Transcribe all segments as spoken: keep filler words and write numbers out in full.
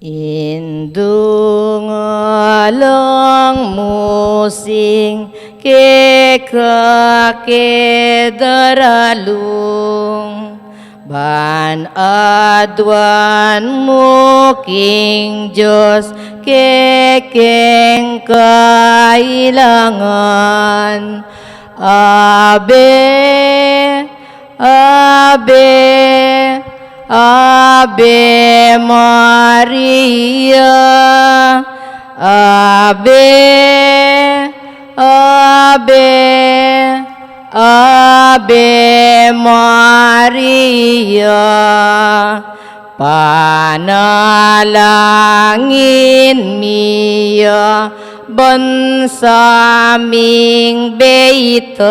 Indung alang mu sing keka ke daralung, ban aduan mu king Dios kekeng kailangan. Ave, Ave, Ave Maria, Ave, Ave, Ave Maria, panalangin mi ya ban sa ming beitan.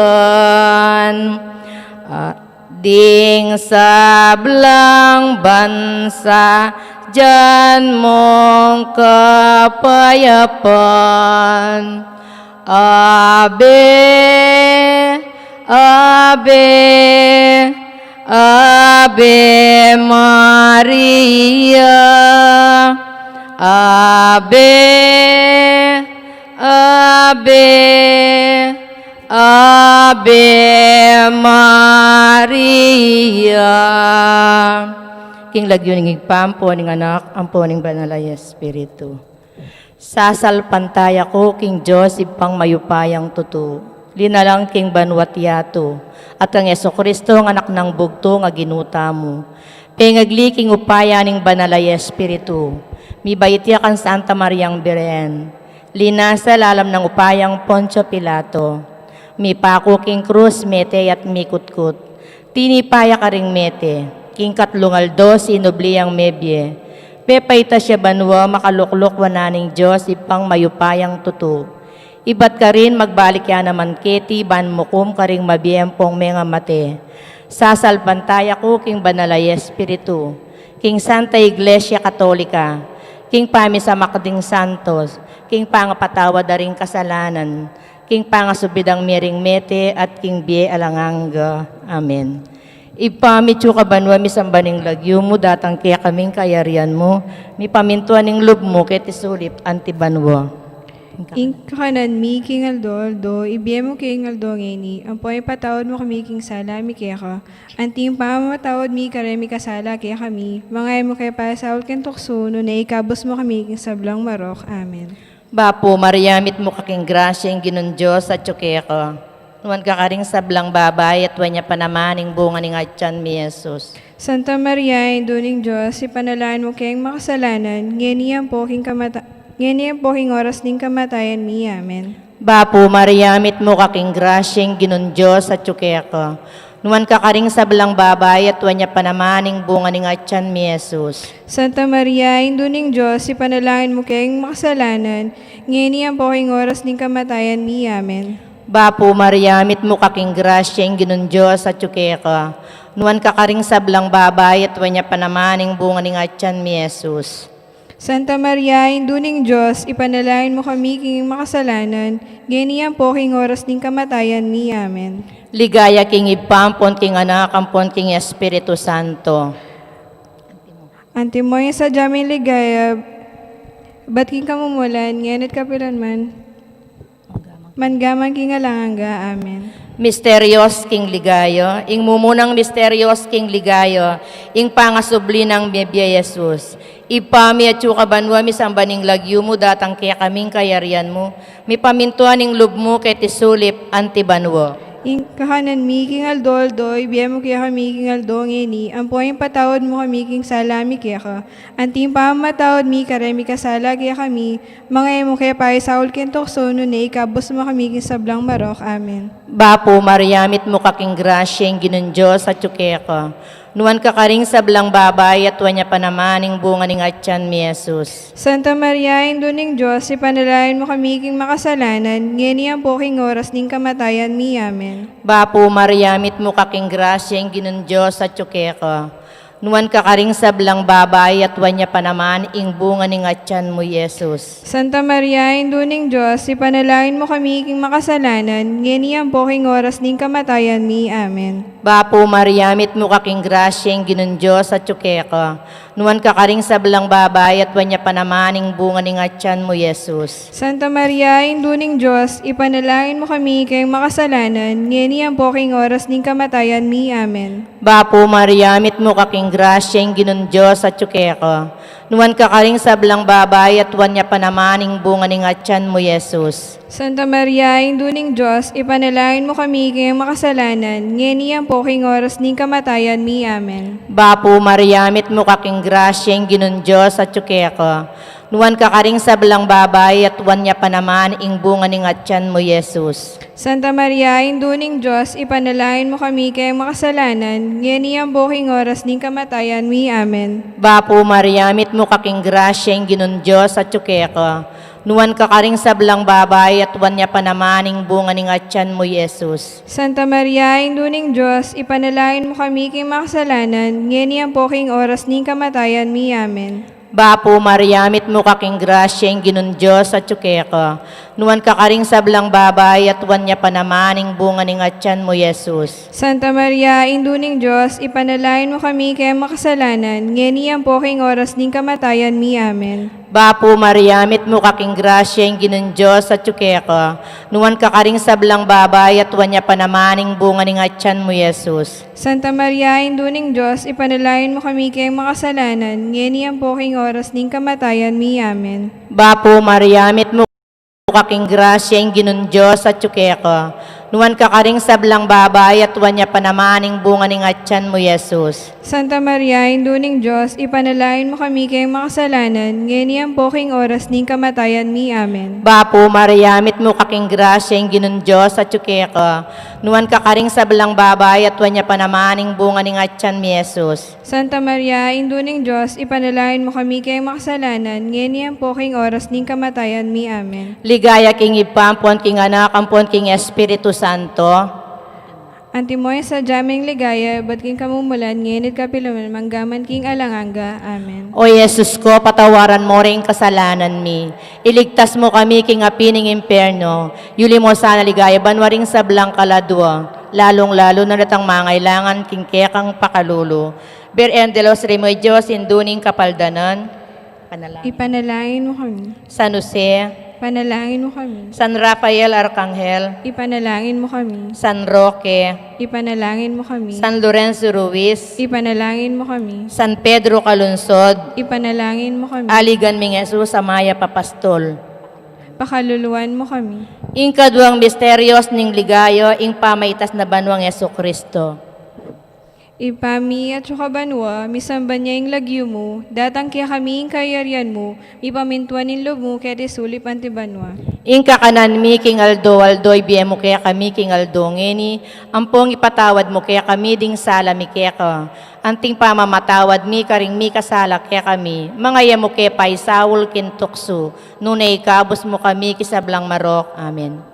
Ah, ding sablang bansa dian mung kapayapan. Ave, Ave, Ave Maria, Ave, Ave, Ave Maria. King lagyu ning Ibpa, ampo ning Anak, ampo ning Banal a Espiritu. Sasalpantaya ku king Dios, Ibpang mayupayang tutu, linalang king banua't yatu, at kang Jesucristo, Anak nang bugtung a Ginu tamu, pengagli king upaya ning Banal a Espiritu, mibait ya kang Santa Mariang Birhen, linasa lalam nang upayang Poncio Pilato, mipaku king krus, mete ya't mikutkut, tinipa ya karing mete, king katlung aldo sinubli yang mebie, pepaitas ya banua, makalukluk wanan ning Dios, Ibpang mayupayang tutu. Ibat karin magbalik ya naman keti ban mukum karing mabie ampong mengamate. Sasalpantaya ku king Banal a Espiritu, king Santa Iglesia Katolika, king pamisamak ding santos, king pangapatawad da ring kasalanan, king pangasubli dang mie ring mete, at king bie alang angga. Amen. Ibpa mi, atsu ka banua, misamban ing lagyu mu, datang kekami ing kayarian mu, mipamintuan ing lub mu keti sulip anti banua. Ing kakanan mi king aldo-aldo ibie mu keng aldo ngeni, ampo ipatawad mu kami king sala mi keka, anti ing pamamatawad mi kareng mikasala kekami, manga e mu ke paisaul king tuksu, nune ikabus mu kami king sablang marok. Amen. Bapu Maria, mitmu ka king grasya, ing Ginung Dios atyu keka. Nuan ka karing sablang babai, at nuan ya pa naman ing bunga ning atyan mu, i Jesus. Santa Maria, Indu ning Dios, ipanalangin mu keng makasalanan, ngeni ampo king kamata-, ngeni ampo king oras ning kamatayan mi. Amen. Bapu Maria, mitmu ka king grasya, ing Ginung Dios atyu keka. Nuan ka karing sablang babai, at nuan ya pa naman ing bunga ning atyan mu, i Jesus. Santa Maria, Indu ning Dios, ipanalangin mu keng makasalanan, ngeni ampo king oras ning kamatayan mi. Amen. Bapu Maria, mitmu ka king grasya, ing Ginung Dios atyu keka. Nuan ka karing sablang babai, at nuan ya pa naman ing bunga ning atyan mu, i Jesus. Santa Maria, Indu ning Dios, ipanalangin mu kami king makasalanan, ngeni ampo king oras ning kamatayan mi. Amen. Ligaya king Ibpa, ampon king Anak, ampon king Espiritu Santo. Antimo ing sadya ming ligaya, ibat king kamumulan, ngeni at kapilan man, mangga man king alang angga. Amen. Misterios king ligaya. Ing mumunang misterios king ligaya, ing pangasubli nang mebie, i Jesus. Ibpa mi atsu ka banua, misamban ing lagyu mu, datang kekami ing kayarian mu, mipamintuan ing lub mu keti sulip anti banua. Ing kakanan mi king aldo-aldo ibie mu kekami king aldo ngeni, ampo ipatawad mu kami king sala mi keka, anti ing pamamatawad mi kareng mikasala kekami, manga e mu ke paisaul king tuksu, nune ikabus mu kami king sablang marok. Amen. Bapu Maria, mitmu ka king grasya, ing Ginung Dios atyu keka. Nuan ka karing sablang babai, at nuan ya pa naman ing bunga ning atyan mu, i Jesus. Santa Maria, Indu ning Dios, ipanalangin mu kami king makasalanan, ngeni ampo king oras ning kamatayan mi. Amen. Bapu Maria, mitmu ka king grasya, ing Ginung Dios atyu keka. Nuan ka karing sablang babai, at nuan ya pa naman ing bunga ning atyan mu, Jesus. Santa Maria, Indu ning Dios, ipanalangin mu kami king makasalanan, ngeni ampo king oras ning kamatayan mi. Amen. Bapu Maria, mitmu ka king grasya, ing Ginung Dios atyu keka. Nuan ka karing sablang babai, at nuan ya pa naman ing bunga ning atyan mu, Jesus. Santa Maria, Indu ning Dios, ipanalangin mu kami king makasalanan, ngeni ampo king oras ning kamatayan mi. Amen. Bapu Maria, mitmu ka king grasya, ing Ginung Dios atyu keka. Nuan ka karing sablang babai, at nuan ya pa naman ing bunga ning atyan mu, Jesus. Santa Maria, Indu ning Dios, ipanalangin mu kami king makasalanan, ngeni ampo king oras ning kamatayan mi. Amen. Bapu Maria, mitmu ka king grasya, ing Ginung Dios atyu keka. Nuan ka karing sablang babai, at nuan ya pa naman ing bunga ning atyan mu, Jesus. Santa Maria, Indu ning Dios, ipanalangin mu kami king makasalanan, ngeni ampo king oras ning kamatayan mi. Amen. Bapu Maria, mitmu ka king grasya, ing Ginung Dios atyu keka. Nuan ka karing sablang babai, at nuan ya pa naman ing bunga ning atyan mu, Jesus. Santa Maria, Indu ning Dios, ipanalangin mu kami king makasalanan, ngeni ampo king oras ning kamatayan mi. Amen. Bapu Maria, mitmu ka king grasya, ing Ginung Dios atyu keka. Nuan ka karing sablang babai, at nuan ya pa naman ing bunga ning atyan mu, Jesus. Santa Maria, Indu ning Dios, ipanalangin mu kami king makasalanan, ngeni ampo king oras ning kamatayan mi. Amen. Bapu Maria, mitmu ka king grasya, ing Ginung Dios atyu keka. Nuan ka karing sablang babai, at nuan ya pa naman ing bunga ning atyan mu, Jesus. Santa Maria, Indu ning Dios, ipanalangin mu kami king makasalanan, ngeni ampo king oras ning kamatayan mi. Amen. Bapu Maria, mitmu ka king grasya, ing Ginung Dios atyu keka. Nuan ka karing sablang babai, at nuan ya pa naman ing bunga ning atyan mu, Jesus. Santa Maria, Indu ning Dios, ipanalangin mu kami king makasalanan, ngeni ampo king oras ning kamatayan mi. Amen. Bapu Maria, mitmu ka king grasya, ing Ginung Dios atyu keka. Nuan ka karing sablang babai, at nuan ya pa naman ing bunga ning atyan mi, Jesus. Santa Maria, Indu ning Dios, ipanalangin mu kami king makasalanan, ngeni ampo king oras ning kamatayan mi. Amen. Ligaya king Ibpa, ampon king Anak, ampon king Espiritu Santo. Antimo ing sadya ming ligaya, ibat king kamumulan, ngeni at kapilan man, mangga man king alang angga. Amen. O Jesus ko, patawaran mu ring kasalanan mi. Iligtas mu kami king api ning impyerno. Yuli mu sana king ligaya banua ring sablang kaladua, lalung-lalu na retang mangailangan king kekang pakalulu. Birhen de los Remedios, Indu ning Kapaldanan. Panalangin. Ipanalangin mu kami. San Jose. Ipanalangin mu kami. San Rafael Arkanghel. Ipanalangin mu kami. San Roque. Ipanalangin mu kami. San Lorenzo Ruiz. Ipanalangin mu kami. San Pedro Calungsod. Ipanalangin mu kami. Aligan ming Jesus a mayap a pastol. Pakaluluan mu kami. Ing kaduang misteryos ning ligaya, ing pamaitas na banuang Jesucristo. Ibpa mi, atsu ka banua, misamban ya ing lagyu mu, datang kekami ing kayarian mu, mipamintuan ing lub mu, keti sulip anti banua. Ing kakanan mi king aldo-aldo ibie mu kekami king aldo ngeni, ampong ipatawad mu kekami ding sala mi keka, anting pamamatawad mi karing mikasala kekami, manga e mu ke paisaul king tuksu, nune ikabus mu kami king sablang marok. Amen.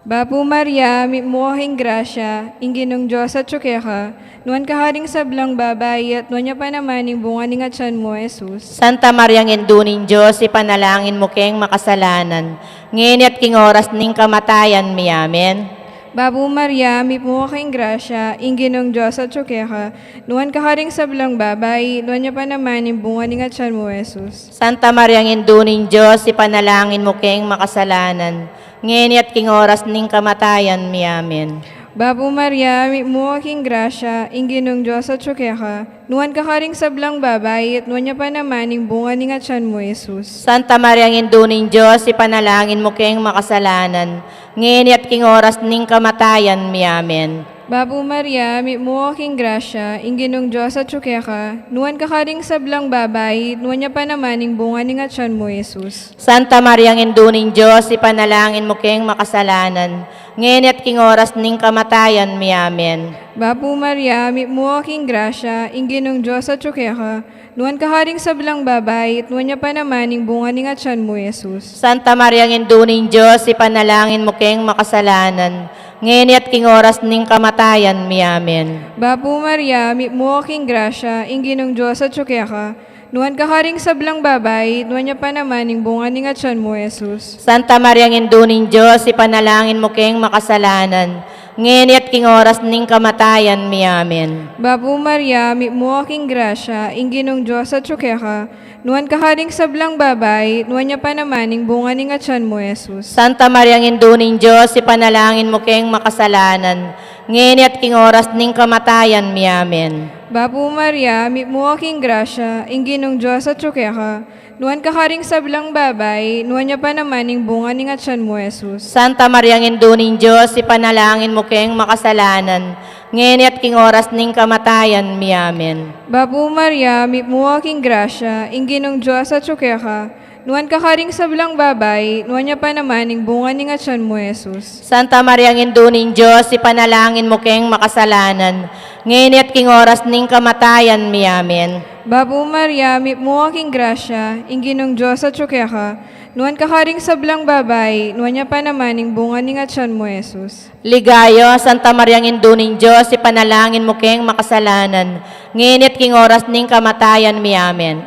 Bapu Maria, mitmu ka king grasya, ing Ginung Dios atsu keka, nuan ka karing sablang babai, at nuan ya pa naman ing bunga ning atyan mu, Jesus. Santa Mariang Indu ning Dios, ipanalangin mu keng makasalanan, ngeni at king oras ning kamatayan mi. Amen. Bapu Maria, mitmu ka king grasya, ing Ginung Dios atsu keka, nuan ka karing sablang babai, nuan ya pa naman ing bunga ning atyan mu, Jesus. Santa Mariang Indu ning Dios, ipanalangin mu keng makasalanan, ngeni at king oras ning kamatayan mi. Amen. Bapu Maria, mitmu ka king grasya, ing Ginung Dios atsu keka, nuan ka karing sablang babai, at nuan ya pa naman ing bunga ning atyan mu, Jesus. Santa Mariang Indu ning Dios, ipanalangin mu keng makasalanan, ngeni at king oras ning kamatayan mi. Amen. Bapu Maria, mitmu ka king grasya, ing Ginung Dios atsu keka, nuan ka karing sablang babai, nuan ya pa naman ing bunga ning atyan mu, Jesus. Santa Mariang Indu ning Dios, ipanalangin mu keng makasalanan, ngeni at king oras ning kamatayan mi. Amen. Bapu Maria, mitmu ka king grasya, ing Ginung Dios atsu keka, nuan ka karing sablang babai, at nuan ya pa naman ing bunga ning atyan mu, Jesus. Santa Mariang Indu ning Dios, ipanalangin mu keng makasalanan, ngeni at king oras ning kamatayan mi. Amen. Bapu Maria, mitmu ka king grasya, ing Ginung Dios atyu keka, nuan ka karing sablang babai, nuan ya pa naman ing bunga ning atyan mu, Jesus. Santa Maria, Indu ning Dios, ipanalangin mu keng makasalanan, ngeni at king oras ning kamatayan mi. Amen. Bapu Maria, mitmu ka king grasya, ing Ginung Dios atyu keka, nuan ka karing sablang babai, nuan ya pa naman ing bunga ning atyan mu, Jesus. Santa Maria, Indu ning Dios, ipanalangin mu keng makasalanan, ngeni at king oras ning kamatayan mi. Amen. Bapu Maria, mitmu ka king grasya, ing Ginung Dios atyu keka, nuan ka karing sablang babai, nuan ya pa naman ing bunga ning atyan mu, Jesus. Santa Maria, Indu ning Dios, ipanalangin mu keng makasalanan, ngeni at king oras ning kamatayan mi. Amen. Bapu Maria, mitmu ka king grasya, ing Ginung Dios atyu keka, nuan ka karing sablang babai, nuan ya pa naman ing bunga ning atyan mu, Jesus. Santa Maria, Indu ning Dios, ipanalangin mu keng makasalanan, ngeni at king oras ning kamatayan mi. Amen. Bapu Maria, mitmu ka king grasya, ing Ginung Dios atyu keka, nuan ka karing sablang babai, nuan ya pa naman ing bunga ning atyan mu, Jesus. Ligaya, Santa Maria, Indu ning Dios, ipanalangin mu keng makasalanan, ngeni at king oras ning kamatayan mi. Amen.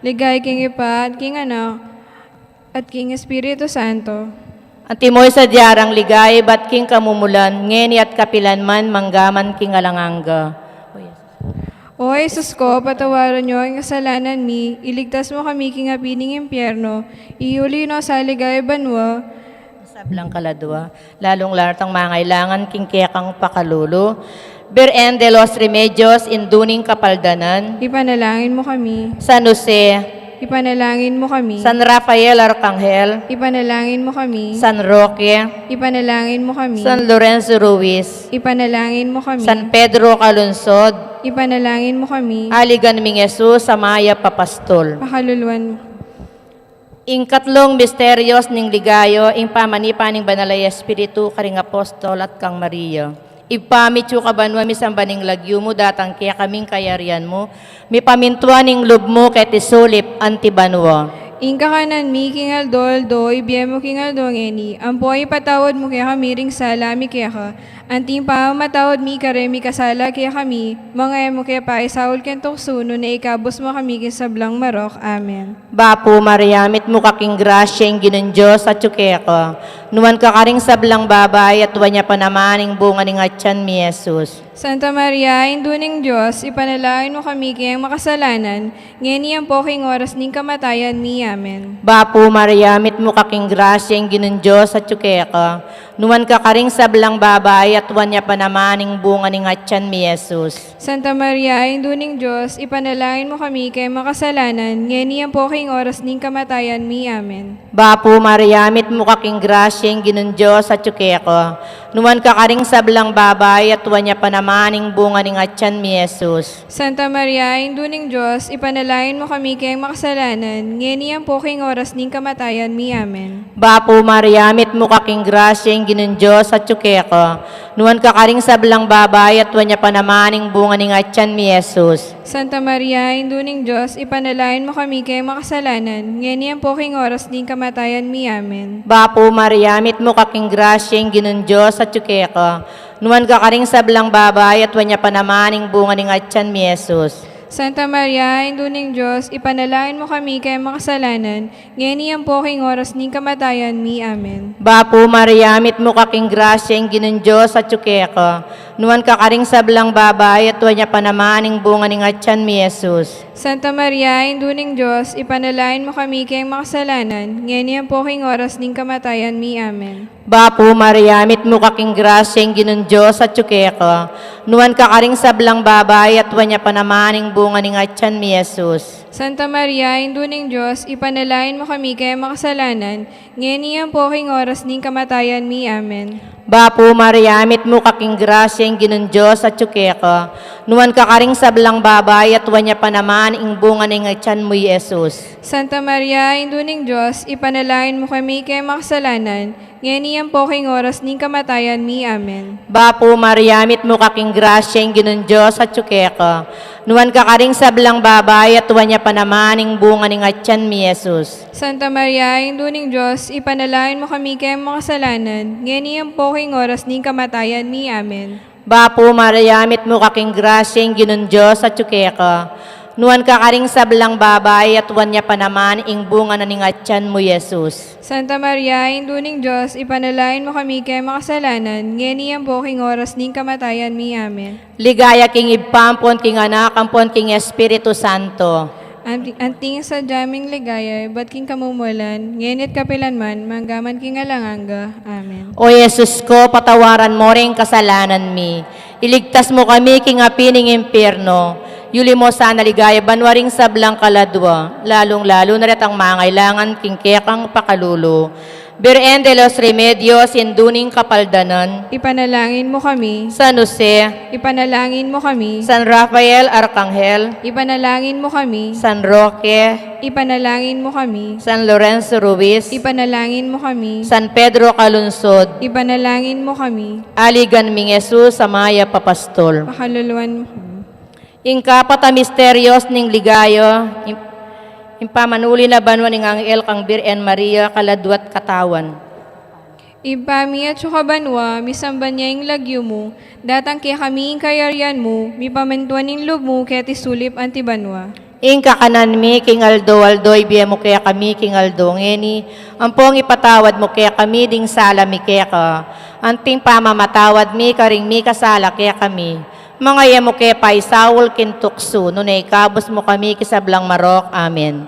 Ligaya king Ibpa, at king Anak, at king Espiritu Santo. Antimo ing sadya rang ligaya ibat king kamumulan, ngeni at kapilan man, mangga man king alang angga. O Jesus ko, patawaran mu ing kasalanan mi, iligtas mu kami king api ning impyerno, iyuli mu sa ligaya banua. Sablang kaladua, lalung-lalu na reng mangailangan king kekang pakalulu. Birhen de los Remedios, Indu ning Kapaldanan. Ipanalangin mu kami. San Jose. Ipanalangin mu kami. San Rafael Arkanghel. Ipanalangin mu kami. San Roque. Ipanalangin mu kami. San Lorenzo Ruiz. Ipanalangin mu kami. San Pedro Calungsod. Ipanalangin mu kami. Aligan ming Jesus a mayap a pastul. Pakaluluan mu. Ing katlung misteryos ning ligaya, ing pamanipa ning Banal a Espiritu karing apostol at kang Maria. Ibpa mi atsu ka banua, misamban ing lagyu mu, datang kekami ing kayarian mu, mipamintuan ing lub mu keti sulip anti banua. Ing kakanan mi king aldo-aldo ibie mu king aldo ngeni, ampo ipatawad mu kekami ring sala mi keka, anti ing pamamatawad mi kareng mikasala kekami, manga e mu ke paisaul king tuksu, nune ikabus mu kami king sablang marok. Amen. Bapu Maria, mitmu ka king grasya, ing Ginung Dios atyu keka. Nuan ka karing sablang babai, at nuan ya pa naman ing bunga ning atyan mi, Jesus. Santa Maria, Indu ning Dios, ipanalangin mu kami keng makasalanan, ngeni ampo king oras ning kamatayan mi. Amen. Bapu Maria, mitmu ka king grasya, ing Ginung Dios atyu keka. Nuan ka karing sablang babai, at nuan ya pa naman ing bunga ning atyan mi, Jesus. Santa Maria, Indu ning Dios, ipanalangin mu kami keng makasalanan, ngeni ampo king oras ning kamatayan mi. Amen. Bapu Maria, mitmu ka king grasya, ing Ginung Dios atyu keka. Nuan ka karing sablang babai, at nuan ya pa naman ing bunga ning atyan mi, Jesus. Santa Maria, Indu ning Dios, ipanalangin mu kami keng makasalanan, ngeni ampo king oras ning kamatayan mi. Amen. Bapu Maria, mitmu ka king grasya, ing Ginung Dios atyu keka. Nuan ka karing sablang babai, at nuan ya pa naman ing bunga ning atyan mi, Jesus. Santa Maria, Indu ning Dios, ipanalangin mu kami keng makasalanan, ngeni ampo king oras ning kamatayan mi. Amen. Bapu Maria, mitmu ka king grasya, ing Ginung Dios atyu keka. Nuan ka karing sablang babai, at nuan ya pa naman ing bunga ning atyan mi, Jesus. Santa Maria, Indu ning Dios, ipanalangin mu kami keng makasalanan, ngeni ampo king oras ning kamatayan mi. Amen. Bapu Maria, mitmu ka king grasya, ing Ginung Dios atyu keka. Nuan ka karing sablang babai, at nuan ya pa naman ing bunga ning atyan mi, Jesus. Santa Maria, Indu ning Dios, ipanalangin mu kami keng makasalanan, ngeni ampo king oras ning kamatayan mi. Amen. Bapu Maria, mitmu ka king grasya, ing Ginung Dios atyu keka. Nuan ka karing sablang babai, at nuan ya pa naman ing bunga ning atyan mi, Jesus. Santa Maria, Indu ning Dios, ipanalangin mu kami keng makasalanan, ngeni ampo king oras ning kamatayan mi. Amen. Bapu Maria, mitmu ka king grasya, ing Ginung Dios atyu keka. Nuan ka karing sablang babai, at nuan ya pa naman ing bunga ning atyan mu, Jesus. Santa Maria, Indu ning Dios, ipanalangin mu kami keng makasalanan, ngeni ampo king oras ning kamatayan mi. Amen. Bapu Maria, mitmu ka king grasya, ing Ginung Dios atyu keka. Nuan ka karing sablang babai, at nuan ya pa naman ing bunga ning atyan mi, Jesus. Santa Maria, Indu ning Dios, ipanalangin mu kami keng makasalanan, ngeni ampo king oras ning kamatayan mi. Amen. Bapu Maria, mitmu ka king grasya, ing Ginung Dios atyu keka. Nuan ka karing sablang babai, at nuan ya pa naman ing bunga na ning atyan mu, Jesus. Santa Maria, Indu ning Dios, ipanalangin mu kami king makasalanan, ngeni ampo king oras ning kamatayan mi. Amen. Ligaya king Ibpa, ampon king Anak, ampon king Espiritu Santo. Anti-, anting sadya ming ligaya, ibat king kamumulan, ngeni at kapilan man, mangga man king alang angga. Amen. O Jesus ko, patawaran mu ring kasalanan mi. Iligtas mu kami king api ning impyerno. Yuli mu sana king ligaya banua ring sablang kaladua, lalung-lalu na retang mangailangan king kekang pakalulu. Birhen de los Remedios, Indu ning Kapaldanan. Ipanalangin mu kami. San Jose. Ipanalangin mu kami. San Rafael Arkanghel. Ipanalangin mu kami. San Roque. Ipanalangin mu kami. San Lorenzo Ruiz. Ipanalangin mu kami. San Pedro Calungsod. Ipanalangin mu kami. Aligan ming Jesus a mayap a pastul. Pakaluluan mu kami. Ing kapat a misteryos ning ligaya, ing, ing pamanuli na banua ning anghel kang Birhen Maria, kaladua't katawan. Ibpa mi atsu ka banua, misamban ya ing lagyu mu, datang kekami ing kayarian mu, mipamintuan ing lub mu keti sulip anti banua. Ing kakanan mi king aldo-aldo ibie mu kekami king aldo ngeni, ampong ipatawad mu kekami ding sala mi keka, anting pamamatawad mi karing mikasala kekami. Manga e mu ke paisaul king tuksu, nune ikabus mu kami king sablang marok. Amen.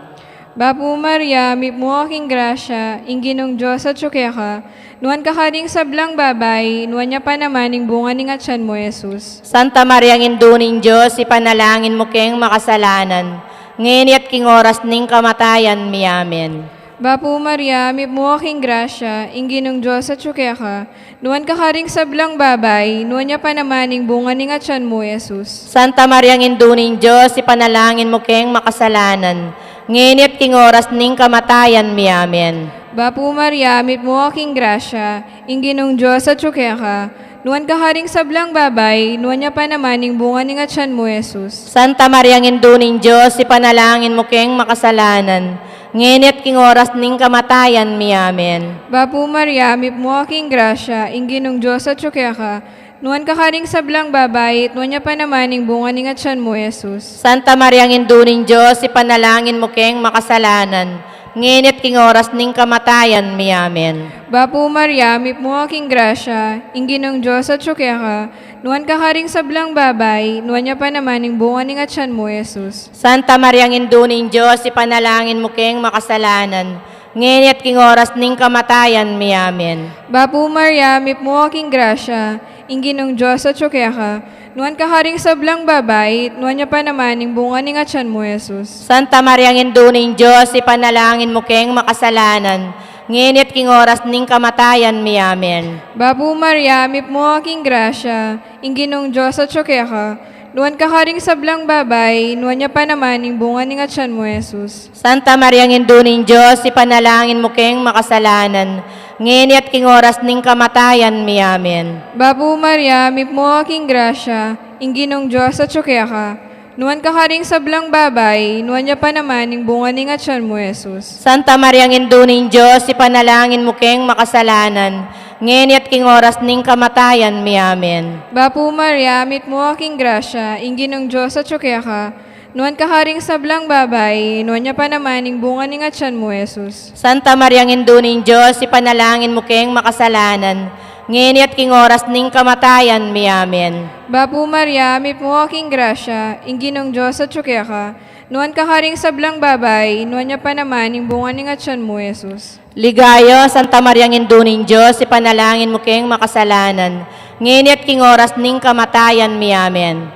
Bapu Maria, mitmu ka king grasya, ing Ginung Dios atsu keka, nuan ka karing sablang babai, nuan ya pa naman ing bunga ning atyan mu, Jesus. Santa Maria, Indu ning Dios, ipanalangin mu keng makasalanan, ngeni at king oras ning kamatayan mi. Amen. Bapu Maria, mitmu ka king grasya, ing Ginung Dios atsu keka, nuan ka karing sablang babai, nuan ya pa naman ing bunga ning atyan mu, Jesus. Santa Maria, Indu ning Dios, ipanalangin mu keng makasalanan, ngeni at king oras ning kamatayan mi. Amen. Bapu Maria, mitmu ka king grasya, ing Ginung Dios atsu keka, nuan ka karing sablang babai, nuan ya pa naman ing bunga ning atyan mu, Jesus. Santa Maria, Indu ning Dios, ipanalangin mu keng makasalanan, ngeni at king oras ning kamatayan mi. Amen. Bapu Maria, mitmu ka king grasya, ing Ginung Dios atsu keka, nuan ka karing sablang babai, at nuan ya pa naman ing bunga ning atyan mu, Jesus. Santa Maria, Indu ning Dios, ipanalangin mu keng makasalanan, ngeni at king oras ning kamatayan mi. Amen. Bapu Maria, mitmu ka king grasya, ing Ginung Dios atsu keka, nuan ka karing sablang babai, nuan ya pa naman ing bunga ning atyan mu, Jesus. Santa Maria, Indu ning Dios, ipanalangin mu keng makasalanan, ngeni at king oras ning kamatayan mi. Amen. Bapu Maria, mitmu ka king grasya, ing Ginung Dios atsu keka, nuan ka karing sablang babai, nuan ya pa naman ing bunga ning atyan mu, Jesus. Santa Maria, Indu ning Dios, ipanalangin mu keng makasalanan, ngeni at king oras ning kamatayan mi. Amen. Bapu Maria, mitmu ka king grasya, ing Ginung Dios atsu keka, nuan ka karing sablang babai, nuan ya pa naman ing bunga ning atyan mu, Jesus. Santa Maria, Indu ning Dios, ipanalangin mu keng makasalanan, ngeni at king oras ning kamatayan mi. Amen. Bapu Maria, mitmu ka king grasya, ing Ginung Dios atsu keka, nuan ka karing sablang babai, nuan ya pa naman ing bunga ning atyan mu, Jesus. Santa Maria, Indu ning Dios, ipanalangin mu keng makasalanan, ngeni at king oras ning kamatayan mi. Amen. Bapu Maria, mitmu ka king grasya, ing Ginung Dios atsu keka, nuan ka karing sablang babai, nuan ya pa naman ing bunga ning atyan mu, Jesus. Santa Maria, Indu ning Dios, ipanalangin mu keng makasalanan, ngeni at king oras ning kamatayan mi. Amen. Bapu Maria, mitmu ka king grasya, ing Ginung Dios atsu keka, nuan ka karing sablang babai, nuan ya pa naman ing bunga ning atyan mu, Jesus. Ligaya, Santa Maria, Indu ning Dios, ipanalangin mu keng makasalanan, ngeni at king oras ning kamatayan mi. Amen.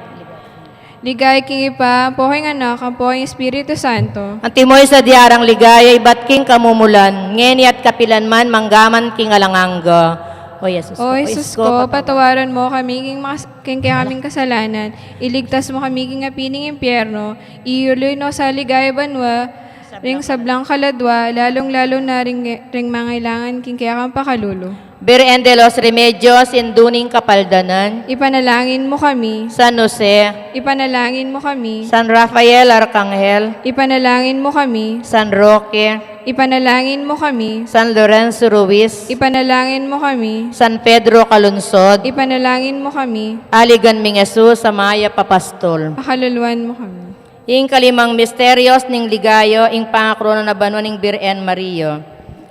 Ligaya king Ibpa, ampo king Anak, ampo king Espiritu Santo. Antimo ing sadya rang ligaya, ibat king kamumulan, ngeni at kapilan man, mangga man king alang angga. O Jesus ko, O Jesus ko, patawaran mu kami king mas-, king kekaming kasalanan, iligtas mu kami king api ning impyerno, iyuli no sa ligaya banua ring sablang kaladua, lalung-lalu na ring, ring mangailangan king kekang pakalulu. Birhen de los Remedios, Indu ning Kapaldanan. Ipanalangin mo kami. San Jose. Ipanalangin mo kami. San Rafael Arkanghel. Ipanalangin mo kami. San Roque. Ipanalangin mo kami. San Lorenzo Ruiz. Ipanalangin mo kami. San Pedro Calungsod. Ipanalangin mo kami. Aligan ming Jesus a mayap a pastul. Pakaluluan mo kami. Ing kalimang misterios ning ligaya, ing pangakorona na banua ning Birhen Maria.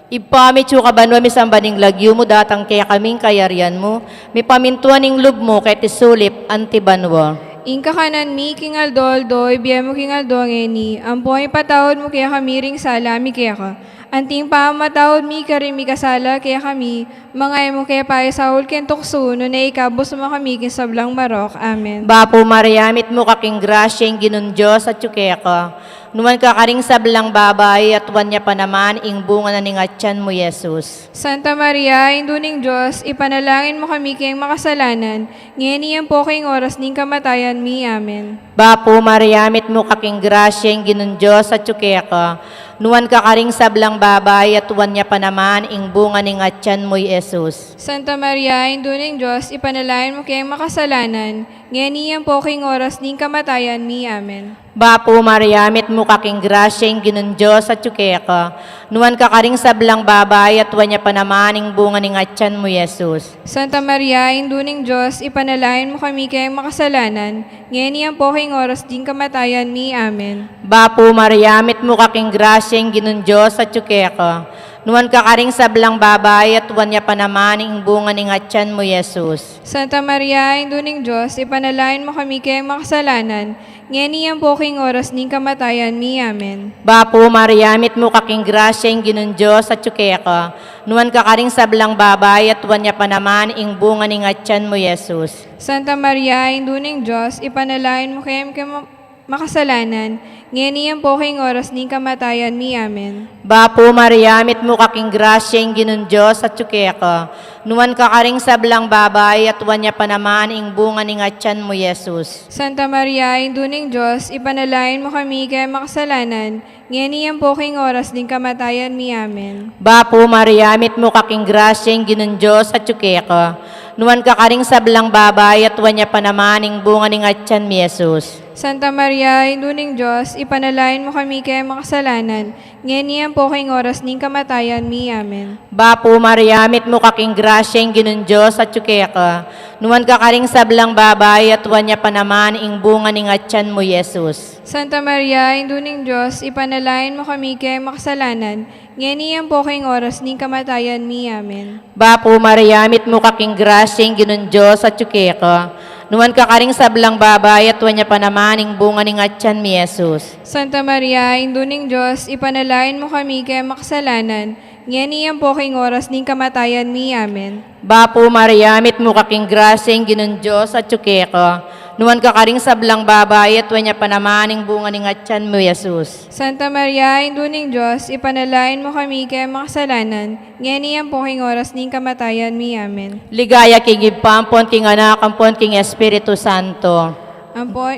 Ibpa mi, atsu ka banua, misamban ing lagyu mu, datang kekami ing kayarian mu, mipamintuan ing lub mu keti sulip anti banua. Ing kakanan mi king aldo-aldo ibie mu king aldo ngeni, ampo ipatawad mu kekami ring sala mi keka, anti ing pamamatawad mi karing mikasala kekami, manga e mu ke paisaul king tuksu, nune ikabus mu kami king sablang marok. Amen. Bapu Maria, mitmu ka king grasya, ing Ginung Dios atyu keka. Nuan ka karing sablang babai, at nuan ya pa naman ing bunga na ning atyan mu, Jesus. Santa Maria, Indu ning Dios, ipanalangin mu kami keng makasalanan, ngeni ampo king oras ning kamatayan mi. Amen. Bapu Maria, mitmu ka king grasya, ing Ginung Dios atyu keka. Nuan ka karing sablang babai, at nuan ya pa naman ing bunga ning atyan mu, Jesus. Santa Maria, Indu ning Dios, ipanalangin mu keng makasalanan, ngeni ampo king oras ning kamatayan mi. Amen. Bapu Maria, mitmu ka king grasya, ing Ginung Dios atyu keka. Nuan ka karing sablang babai, at nuan ya pa naman ing bunga ning atyan mu, Jesus. Santa Maria, Indu ning Dios, ipanalangin mu kami keng makasalanan, ngeni ampo king oras ding kamatayan mi. Amen. Bapu Maria, mitmu ka king grasya, ing Ginung Dios atyu keka. Nuan ka karing sablang babai, at nuan ya pa naman ing bunga ning atyan mu, Jesus. Santa Maria, Indu ning Dios, ipanalangin mu kami keng makasalanan, ngeni ampo king oras ning kamatayan mi. Amen. Bapu Maria, mitmu ka king grasya, ing Ginung Dios atyu keka. Nuan ka karing sablang babai, at nuan ya pa naman ing bunga ning atyan mu, Jesus. Santa Maria, Indu ning Dios, ipanalangin mu keng, keng ma-, makasalanan, ngeni ampo king oras ning kamatayan mi. Amen. Bapu Maria, mitmu ka king grasya, ing Ginung Dios atyu keka. Nuan ka karing sablang babai, at nuan ya pa naman ing bunga ning atyan mu, Jesus. Santa Maria, Indu ning Dios, ipanalangin mu kami keng makasalanan, ngeni ampo king oras ning kamatayan mi. Amen. Bapu Maria, mitmu ka king grasya, ing Ginung Dios atyu keka. Nuan ka karing sablang babai, at nuan ya pa naman ing bunga ning atyan mi, Jesus. Santa Maria, Indu ning Dios, ipanalangin mu kami keng makasalanan, ngeni ampo king oras ning kamatayan mi. Amen. Bapu Maria, mitmu ka king grasya, ing Ginung Dios atyu keka. Nuan ka karing sablang babai, at nuan ya pa naman ing bunga ning atyan mu, Jesus. Santa Maria, Indu ning Dios, ipanalangin mu kami keng makasalanan, ngeni ampo king oras ning kamatayan mi. Amen. Bapu Maria, mitmu ka king grasya, ing Ginung Dios atyu keka. Nuan ka karing sablang babai, at nuan ya pa naman ing bunga ning atyan mi, Jesus. Santa Maria, Indu ning Dios, ipanalangin mu kami keng makasalanan, ngeni ampo king oras ning kamatayan mi. Amen. Bapu Maria, mitmu ka king grasya, ing Ginung Dios atyu keka. Nuan ka karing sablang babai, at nuan ya pa naman ing bunga ning atyan mu, Jesus. Santa Maria, Indu ning Dios, ipanalangin mu kami keng makasalanan, ngeni ampo king oras ning kamatayan mi. Amen. Ligaya king Ibpa, ampon king Anak, ampon king Espiritu Santo. Ampo,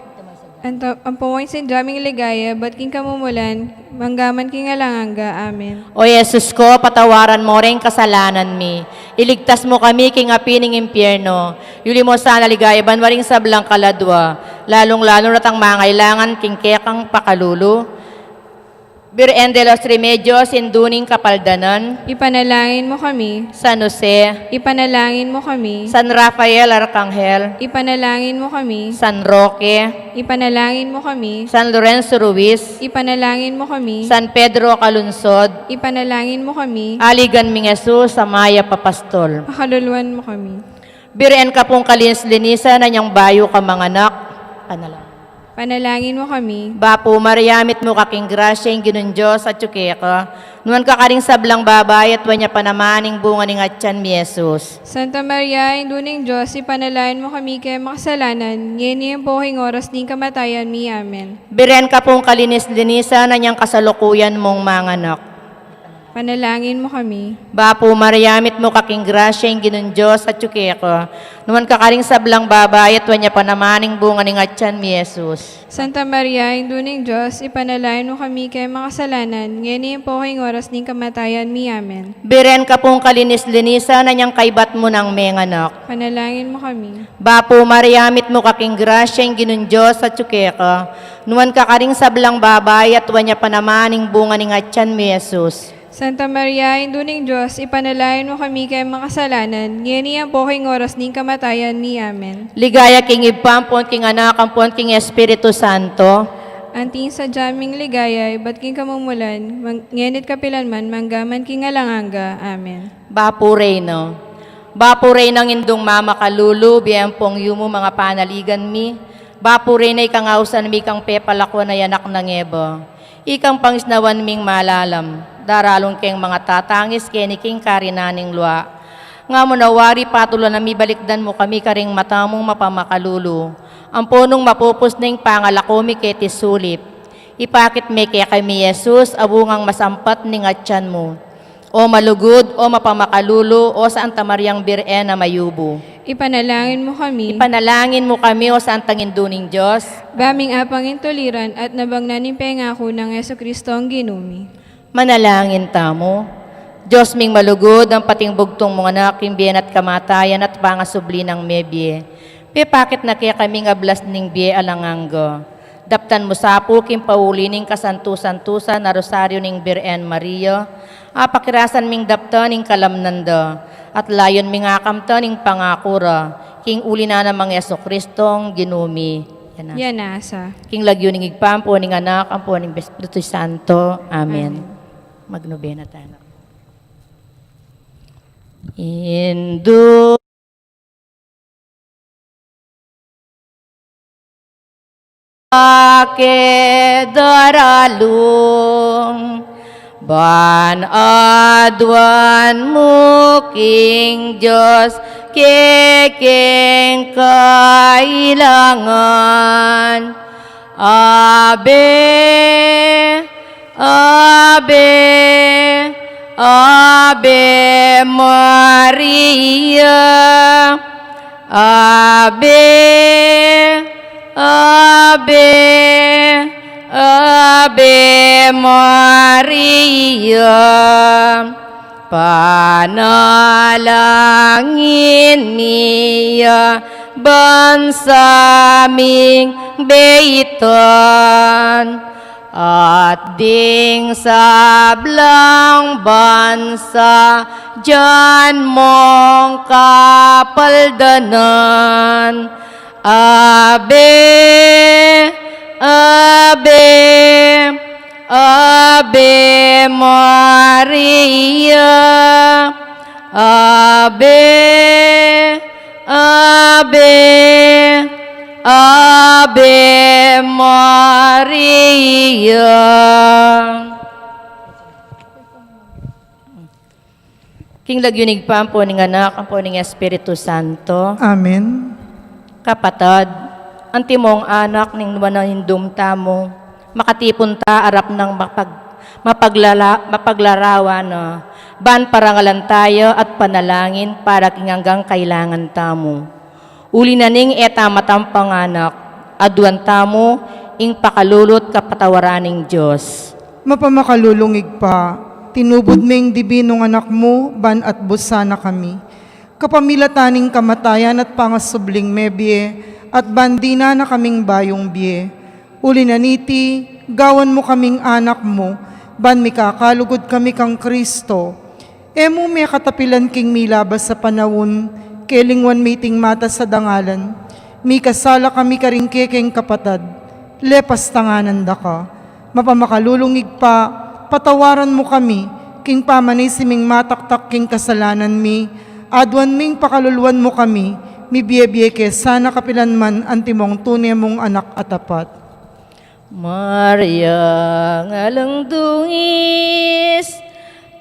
anto, ampo ing sindu ming ligaya, ibat king kamumulan, manggaman king alang angga. Amen. O Jesus ko, patawaran mu ring kasalanan mi. Iligtas mu kami king api ning impyerno. Yuli mu sana king ligaya banua ring sablang kaladua, lalung-lalu na reng mangailangan king kekang pakalulu. Birhen de los Remedios, Indu ning Kapaldanan. Ipanalangin mu kami. San Jose. Ipanalangin mu kami. San Rafael Arkanghel. Ipanalangin mu kami. San Roque. Ipanalangin mu kami. San Lorenzo Ruiz. Ipanalangin mu kami. San Pedro Calungsod. Ipanalangin mu kami. Aligan ming Jesus a mayap a pastul. Pakaluluan mu kami. Birhen ka pung kalinis-linisan, inyang bayu kang manganak. Panalangin. Panalangin mu kami. Bapu Maria, mitmu ka king grasya, ing Ginung Dios atyu keka. Nuan ka karing sablang babai, at nuan ya pa naman ing bunga ning atyan mi, Jesus. Santa Maria, Indu ning Dios, ipanalangin mu kami keng makasalanan, ngeni ampo king oras ning kamatayan mi. Amen. Birhen ka pung kalinis-linisan, inyang kasalukuyan mung manganak. Panalangin mu kami. Bapu Maria, mitmu ka king grasya, ing Ginung Dios atyu keka. Nuan ka karing sablang babai, at nuan ya pa naman ing bunga ning atyan mu, i Jesus. Santa Maria, Indu ning Dios, ipanalangin mu kami king makasalanan, ngeni ampo king oras ning kamatayan mi. Amen. Birhen ka pung kalinis-linisan, inyang kaybat mu nang menganak. Panalangin mu kami. Bapu Maria, mitmu ka king grasya, ing Ginung Dios atyu keka. Nuan ka karing sablang babai, at nuan ya pa naman ing bunga ning atyan mu, i Jesus. Santa Maria, Indu ning Dios, ipanalangin mu kami king makasalanan, ngeni ampo king oras ning kamatayan mi. Amen. Ligaya king Ibpa, ampon king Anak, ampon king Espiritu Santo. Anting sadya ming ligaya ibat king kamumulan, mang-, ngeni't kapilan man, manggaman king alang angga. Amen. Bapu Reyna. Bapu Reynang Indung mamakalulu, bie ampong yumu, mga panaligan mi. Bapu Reyna, ikang ausan mi kang pepalakwan a anak nang Eva. Ikang pangisnawan ming malalam, daralung keng mga tatangis keni king karinan ning lua. Nga mu na wari, patulan a mibalikdan mu kami karing mata mung mapamakalulu. Ampo nung mapupus na ing pangalako mi keti sulip, ipakit me kekami i Jesus, a bungang masampat ning atyan mu. O malugud, o mapamakalulu, o Santa Mariang Birhen a mayubu. Ipanalangin mu kami. Ipanalangin mu kami, o Santang Indu ning Dios. Ba ming apangintuliran at nabagnan ning pengaku nang Jesucristo a Ginu mi. Manalangin tamu. Dios ming malugud, ampon ing bugtung mung Anak, king bie na at kamatayan at pangasubli nang mebie, pepakit na kekami ing ablas ning bie alang angga. Daptan mu sa pu king pauli ning kasantu-santusan a Rosario ning Birhen Maria, apakirasan ming daptan ing kalamnan da, at layun ming akamtan ing pangaku ra, king uli na nang Jesucristo a Ginu mi. Yan na. Yan na sa. King lagyu ning Ibpa, ampo ning Anak, ampo ning Espiritu Santo. Amen. Amen. Magnobena tamu. Indu ke daralung, ban aduan mu king Dios kekeng kailangan. Ave, Ave, Ave Maria. Ave, Ave, Ave Maria. Panalangin mi ya bansa ming beitan, at ding sablang bansa dian mong kapaldanan. Ave, Ave, Ave Maria. Ave, Ave, Ave Maria. King lagyu ning Ibpa, ampo ning Anak, ampo ning Espiritu Santo. Amen. Kapatad, antimong anak ning nuan a Indung tamu, makatipun ta arap nang mapag-, mapaglala-, mapaglarawan na, ban parangalan taya at panalangin para king anggang kailangan tamu. Uli na ning e ta matampanganak, aduan tamu ing pakalulu at kapatawaran ning Dios. Mapamakalulung Ibpa, tinubud me ing dibinung Anak mu, ban atbus sana kami. Kapamilatan ning kamatayan at pangasubling mebie, at ban dinan na kaming bayung bie. Uli na niti, gawan mu kaming anak mu, ban mikakalugud kami kang Kristo. E mu mekatapilan king milabas a panaun, kelingwan mi iting matas a dangalan. Mikasala kami karing kekeng kapatad, lepas tanganan da ka. Mapamakalulung Ibpa, patawaran mu kami, king pamanisi ming mataktak king kasalanan mi, aduan ming pakaluluan mu kami, mibie-bie ke sana kapilan man antimong tune mung anak a tapat. Maria, alang dungis,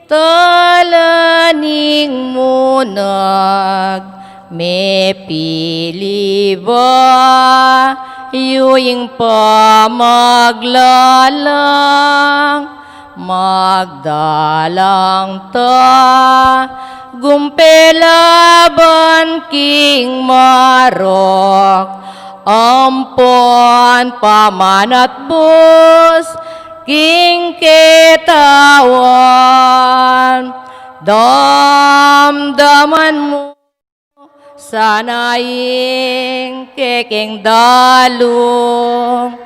tala ning munag, mepili bayu ing pamaglalang, Magdalang tagumpe laban king marok, ampon pamanatbus king ketawan. Damdaman mu sana ing kekeng dalung,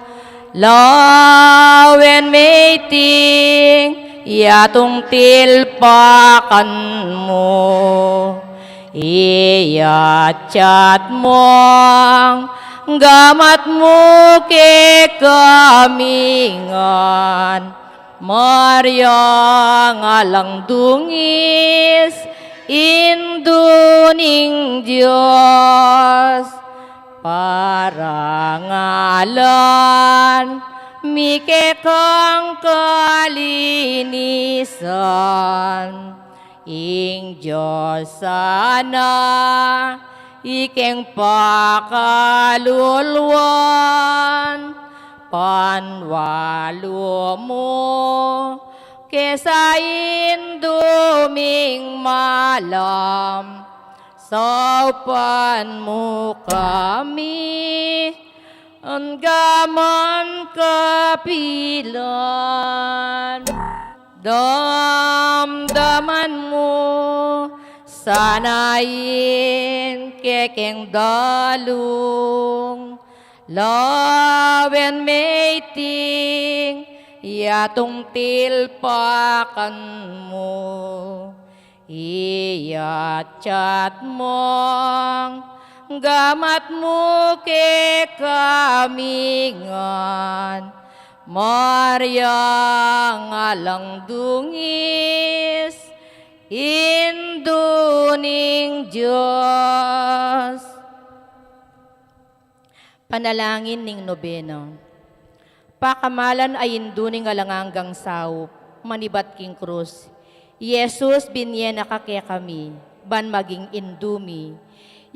lawen me iting yatung tilpakan mu. Iyatyat mung gamat mu kekami ngan, Maria, alang dungis, Indu ning Dios, parangalan mi kekang kalinisan. Ing Dios sana ikeng pakaluluan, panwalu mu ke sa Indu ming malam, saupan mu kami angga man kapilan. Damdaman mu sana ing kekeng dalung, lawen me iting yatung tilpakan mu. Iyatyat mung gamat mu kekami ngan, Maria, alang dungis, Indu ning Dios. Panalangin ning Nobena. Pakamalan a Indu ning alang anggang saup, manibat king krus, Jesus, binye na ka kekami ban maging Indu mi.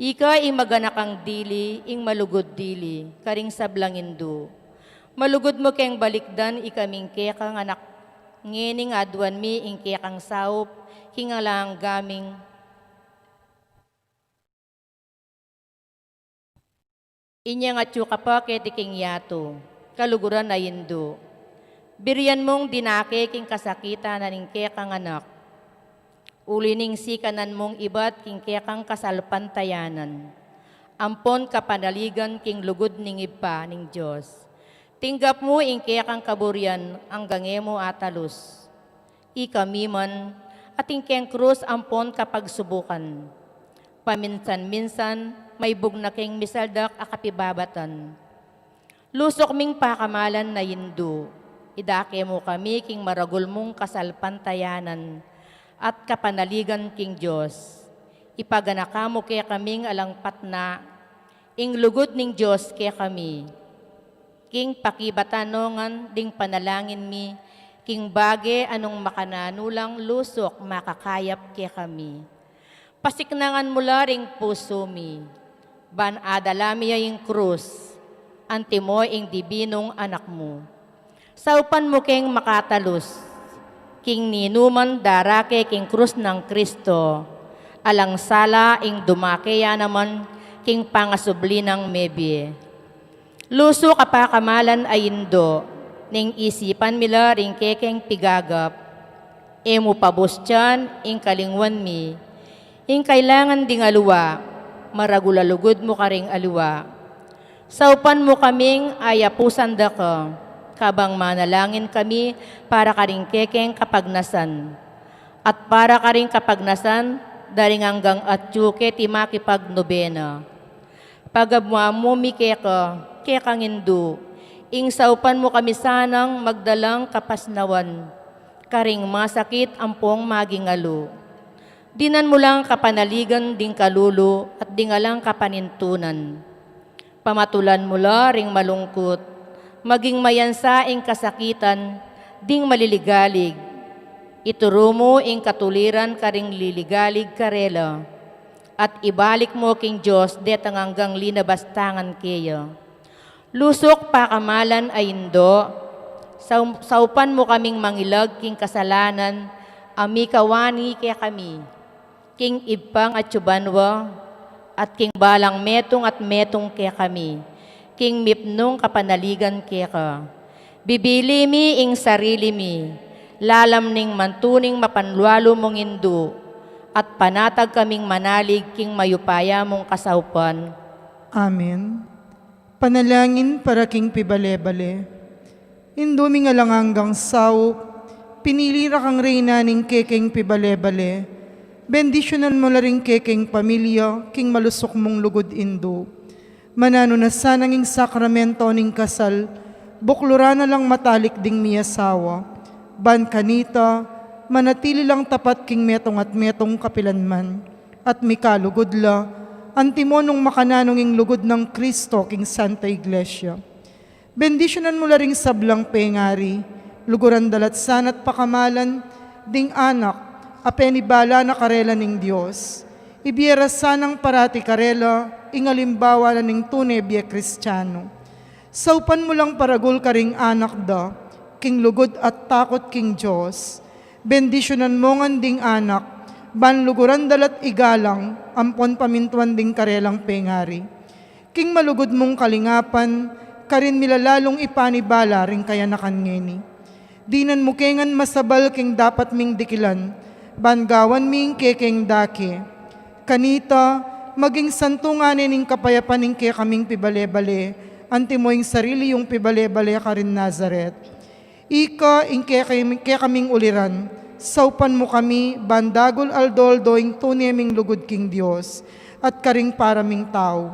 Ika ing maganakang dili, ing malugud dili karing sablang indu. Malugud mu keng balikdan ikaming kekang anak ngening aduan mi ing kekang saup king alang angga ming. Inyang atyu ka pa keti king yatu, kaluguran a Indu. Birian mung dinake king kasakitan na ning kekang anak. Uli ning sikanan mung ibat king kekang kasalpantayanan, ampon kapanaligan king lugud ning Ibpa ning Dios. Tinggap mu ing kekang kaburian anggang e mu atalus. Ikami man, atin keng krus ampon kapagsubukan. Paminsan-minsan, maibug na keng misaldak a kapibabatan. Lusuk ming pakamalan a Indu, idake mu kami king maragul mung kasalpantayanan at kapanaligan king Dios. Ipaganaka mu kekaming alang patna ing lugud ning Dios kekami. King pakibatan no ngan ding panalangin mi, king bage a nung makananu lang lusuk makakayap kekami. Pasiknangan mu la ring pusu mi, ban adala mi ya ing krus, antimo ing dibinung anak mu. Saupan mu keng makatalus, king ninuman darake king krus nang Kristo, alang sala ing dumake ya naman king pangasubli nang mebie. Lusuk a pakamalan a Indu, ning isipan mi la ring kekeng pigagap. E mu pabustian ing kalingwan mi, ing kailangan ding aliwa, maragul a lugud mu karing aliwa. Saupan mu kaming ayapusan da ka, kabang manalangin kami para karing kekeng kapagnasan, at para karing kapagnasan da ring anggang atyu keti makipagnobena. Pagamuan mu mi keka, kekang Indu, ing saupan mu kami sanang magdalang kapasnawan karing masakit ampong maging alu. Dinan mu lang kapanaligan ding kalulu at ding alang kapanintunan. Pamatulan mu la ring malungkut, maging mayansa ing kasakitan ding maliligalig. Ituru mu ing katuliran karing liligalig karela, at ibalik mu king Dios detang anggang linabastangan keya. Lusuk pakamalan a Indu, Sau-, saupan mu kaming mangilag king kasalanan a mikawani kekami, king Ibpang atsu banua, at king balang metung at metung kekami, king mipnung kapanaligan keka. Bibili mi ing sarili mi, lalam ning mantuning mapanlualu mung Indu, at panatag kaming manalig king mayupaya mung kasaupan. Amen. Panalangin para king pibale-bale. Indu ming alang anggang saup, pinili ra kang reyna ning kekeng pibale-bale. Bendisyunan mu la ring kekeng pamilya king malusuk mung lugud, Indu. Mananu na sanang ing sakramento ning kasal, bukluran na lang matalik ding miasawa. Ban kanita, manatili lang tapat king metung at metung kapilanman, at mikalugud la, antimo nung makananu ing lugud nang Kristo king Santa Iglesia. Bendisyunan mu la ring sablang pengari, luguran da la at sana at pakamalan ding anak a penibala na karela ning Dios. Ibie ra sanang parati karela ing alimbawa na ning tune bie Kristiano. Saupan mu lang paragul karing anak da king lugud at takut king Dios. Bendisyunan mu ngan ding anak, ban luguran da la't igalang ampon pamintuan ding karelang pengari. King malugud mung kalingapan, karin mi la lalung ipanibala ring kayanakan ngeni. Dinan mu ke ngan masabal king dapat ming dikilan, ban gawan mi ing kekeng dake. Kanita, maging santungan ne ning kapayapan ing kekaming pibale-bale, antimo ing sarili yung pibale-bale karin Nazaret. Ika ing kekam-, kekaming uliran, saupan mu kami, ban dagul aldo-aldo ing tune ming lugud king Dios, at karing para ming tau.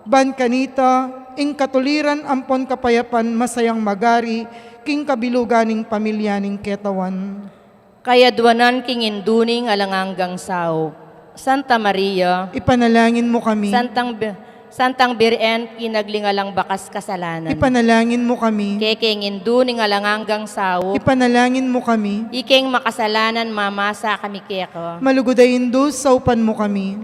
Ban kanita, ing katuliran ampon kapayapan masayang magari, king kabilugan ning pamilya ning ketawan. Kayadwanan king Indu ning alang anggang saup. Santa Maria, ipanalangin mu kami. Santang Bi-, Santang Birhen, kinagling alang bakas kasalanan. Ipanalangin mu kami. Kekeng Indu ning alang anggang saup. Ipanalangin mu kami. Ikeng makasalanan, mamasa kami keka. Malugud a Indu, saupan mu kami.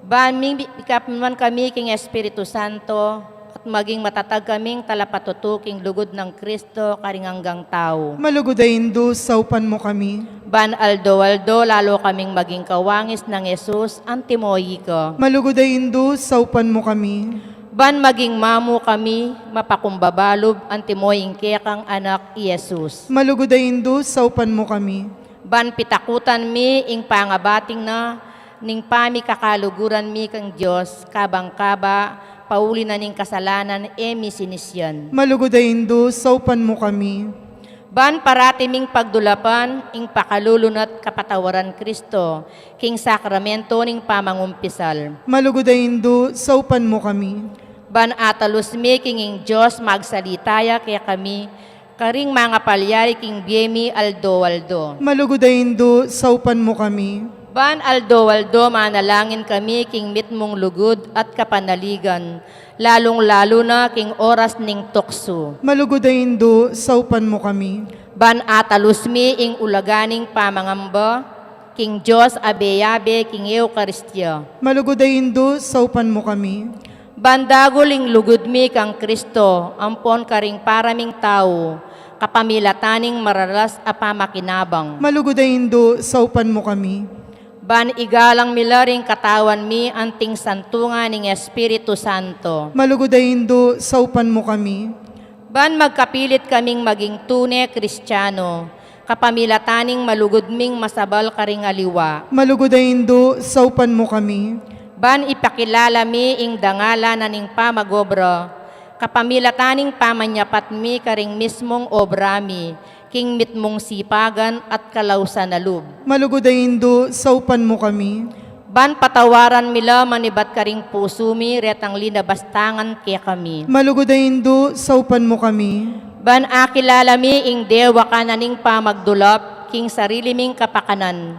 Ban mi-, mikapnuan kami king Espiritu Santo, at maging matatag kaming talapatutu king lugud nang Kristo karing anggang tau. Malugud a Indu, saupan mu kami. Ban aldo-aldo lalu kaming maging kawangis nang Jesus, antimo ika. Malugud a Indu, saupan mu kami. Ban maging mamu kami, mapakumbaba lub, antimo ing kekang Anak, i Jesus. Malugud a Indu, saupan mu kami. Ban pitakutan mi ing pangabating na ning pamikakaluguran mi kang Dios, kabang-kaba, pauli na ning kasalanan e mi sinisian. Malugud a Indu, saupan mu kami. Ban parati ming pagdulapan ing pakalulu na't kapatawaran Kristo, king sakramento ning pamangumpisal. Malugud a Indu, saupan mu kami. Ban atalus mi king ing Dios magsalita ya kekami, karing mangapalyari king bie mi aldo-aldo. Malugud a Indu, saupan mu kami. Ban aldo-aldo manalangin kami king mitmung lugud at kapanaligan, lalung-lalu na king oras ning tuksu. Malugud a Indu, saupan mu kami. Ban atalus mi ing ulaga ning pamangamba, king Dios a beyabe king Eukaristia. Malugud a Indu, saupan mu kami. Ban dagul ing lugud mi kang Kristo, ampon karing para ming tau, kapamilatan ning maralas a pamakinabang. Malugud a Indu, saupan mu kami. Ban igalang mi la ring katawan mi anting santungan ning Espiritu Santo. Malugud a Indu, saupan mu kami. Ban magkapilit kaming maging tune Kristiano, kapamilatan ning malugud ming masabal karing aliwa. Malugud a Indu, saupan mu kami. Ban ipakilala mi ing dangalan na ning pamag-obra, kapamilatan ning pamanyapat mi karing mismung obra mi, king mitmung sipagan at kalausan a lub. Malugud a Indu, saupan mu kami. Ban patawaran mi la manibat karing pusu mi retang linabastangan kekami. Malugud a Indu, saupan mu kami. Ban akilala mi ing dewakan na ning pamagdulap king sarili ming kapakanan,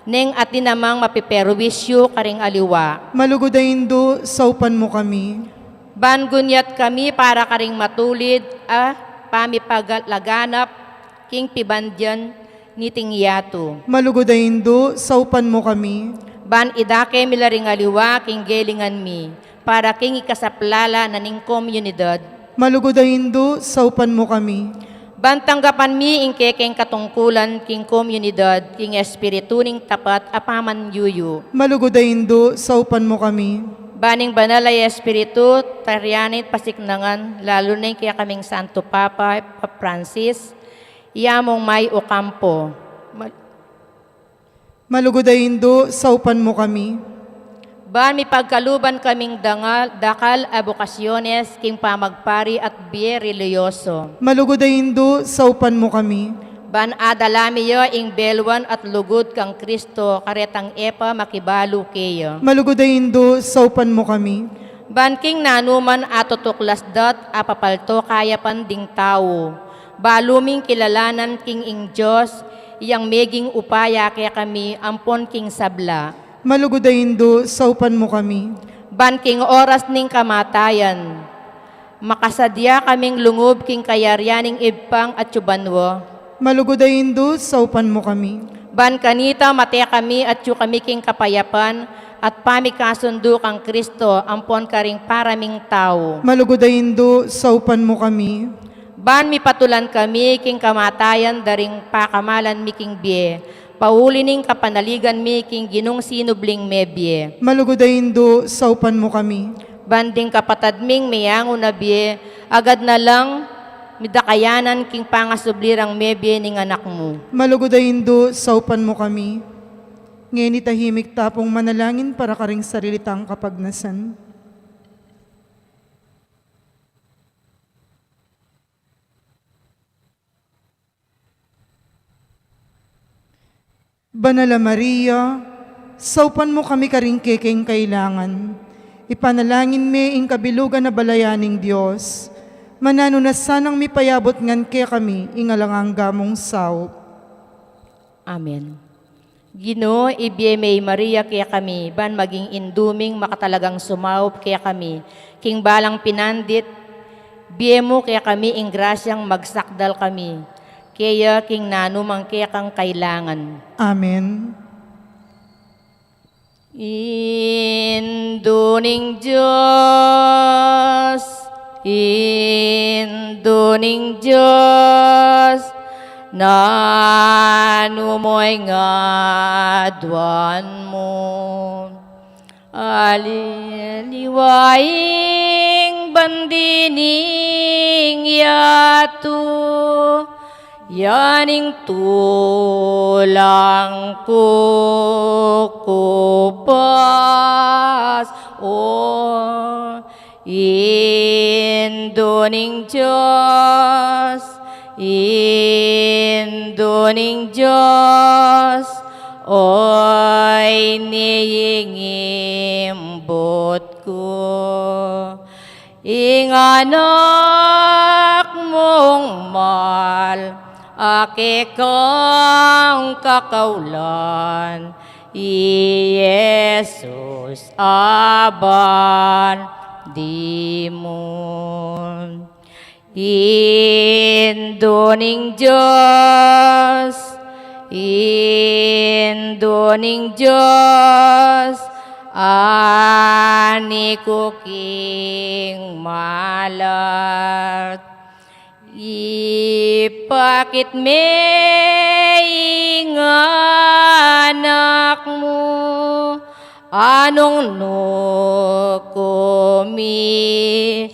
neng atin namang mapiperwisyu karing aliwa. Malugud a Indu, saupan mu kami. Ban gunyat kami para karing matulid a pamipaglaganap king pibandian niting yatu. Malugud a Indu, saupan mu kami. Ban idake mi la ring aliwa king gelingan mi, para king ikasaplala na ning komunidad. Malugud a Indu, saupan mu kami. Ban tanggapan mi ing kekeng katungkulan king komunidad, king espiritu ning tapat a pamanyuyu. Malugud a Indu, saupan mu kami. Ban ing banal a espiritu, tarian na ing pasiknangan, lalu na ing kekaming Santo Papa, Papa Francis, Yamong May Ocampo. Mal- Malugud a Indu, saupan mu kami. Ban mipagkaluban kaming dangal, dakal a bokasyones king pamagpari at bie relihiyoso. Malugud a Indu, saupan mu kami. Ban adala mi ya ing beluan at lugud kang Kristo, karetang e pa makibalu keya. Malugud a Indu, saupan mu kami. Ban king nanuman a tutuklas dat a papalto kayapan ding tau, balu ming kilalanan king ing Dios, yang meging upaya kekami ampon king sabla. Malugud a Indu, saupan mu kami. Ban king oras ning kamatayan, makasadya kaming lungub king kayarian ning Ibpang atyu banua. Malugud a Indu, saupan mu kami. Ban kanita mate kami atyu kami king kapayapan at pamikasundu kang Kristo ampon karing para ming tau. Malugud a Indu, saupan mu kami. Ban mipatulan kami king kamatayan da ring pakamalan mi king bie, pauli ning kapanaligan mi king Ginung sinubling mebie. Malugud a Indu, saupan mu kami. Ban ding kapatad ming meyangu na bie, agad na lang midakayanan king pangasubli rang mebie ning Anak mu. Malugud a Indu, saupan mu kami. Ngeni tahimik ta pung manalangin para karing sarili tang kapagnasan. Banal a Maria, saupan mu kami karing kekeng kailangan. Ipanalangin me ing kabilugan a balayan ning Dios. Mananu na sanang mipayabut ngan kekami ing alang angga mung saup. Amen. Ginu, ibie me i Maria kekami, ban maging indu ming makatalagang sumaup kekami king balang pinandit, bie mu kekami ing grasyang magsakdal kami keya king nanumang kekang kailangan. Amen. Indu ning Dios, Indu ning Dios, nanu mo ing aduan mu? Aliliwa ing bandi ning yatu, ya ing tulang ku kupas, o Indu ning Dios, Indu ning Dios, oy ni ing imbut ku. Ing anak mung mal a kekang kakaulan, i Jesus a bandi mu. Indu ning Dios, Indu ning Dios, ani ku king malat. Ipakit me ing anak mu, anung nu ku misadsad,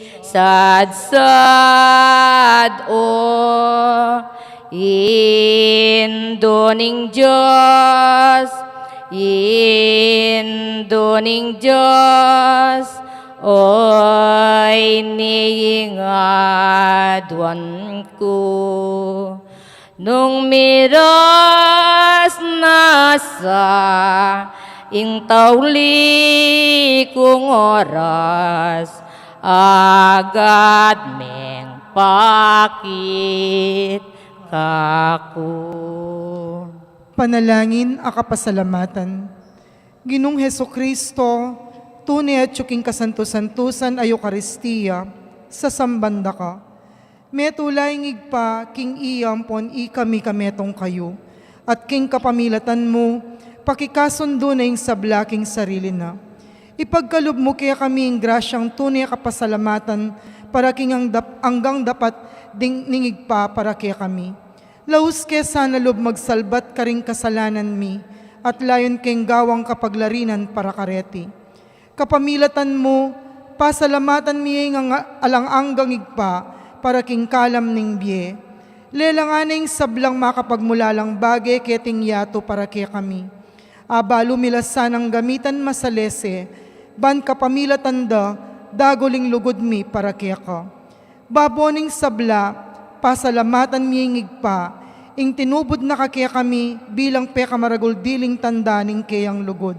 o Indu ning Dios, Indu ning Dios, oy ni ing aduan ku. Nung miras na sa ing tauli kung oras, agad meng pakit kaku. Panalangin a kapasalamatan. Ginung Jesucristo, tune atyu king kasantu-santusan a Eukaristia, sasamban da ka. Metung la ing Ibpa king iya ampon ikami kametung kayu, at king kapamilatan mu, pakikasundu na ing sabla king sarili na. Ipagkalub mu kekami ing grasyang tune kapasalamatan para king ang dap-, anggang dapat ding ning Ibpa para kekami. Laus ke sana lub magsalbat karing kasalanan mi, at layun keng gawang kapaglarinan para kareti. Kapamilatan mu, pasalamatan mi ing ang-, alang anggang Ibpa para king kalam ning bie. Lelang ne ing sablang makapagmulalang bage keting yatu para kekami. Abalu mi la sanang gamitan masalese, ban kapamilatan da, dagul ing lugud mi para keka. Babo ning sabla, pasalamatan mi ing Ibpa, ing tinubud na ka kekami bilang pekamaragul diling tanda ning keyang lugud,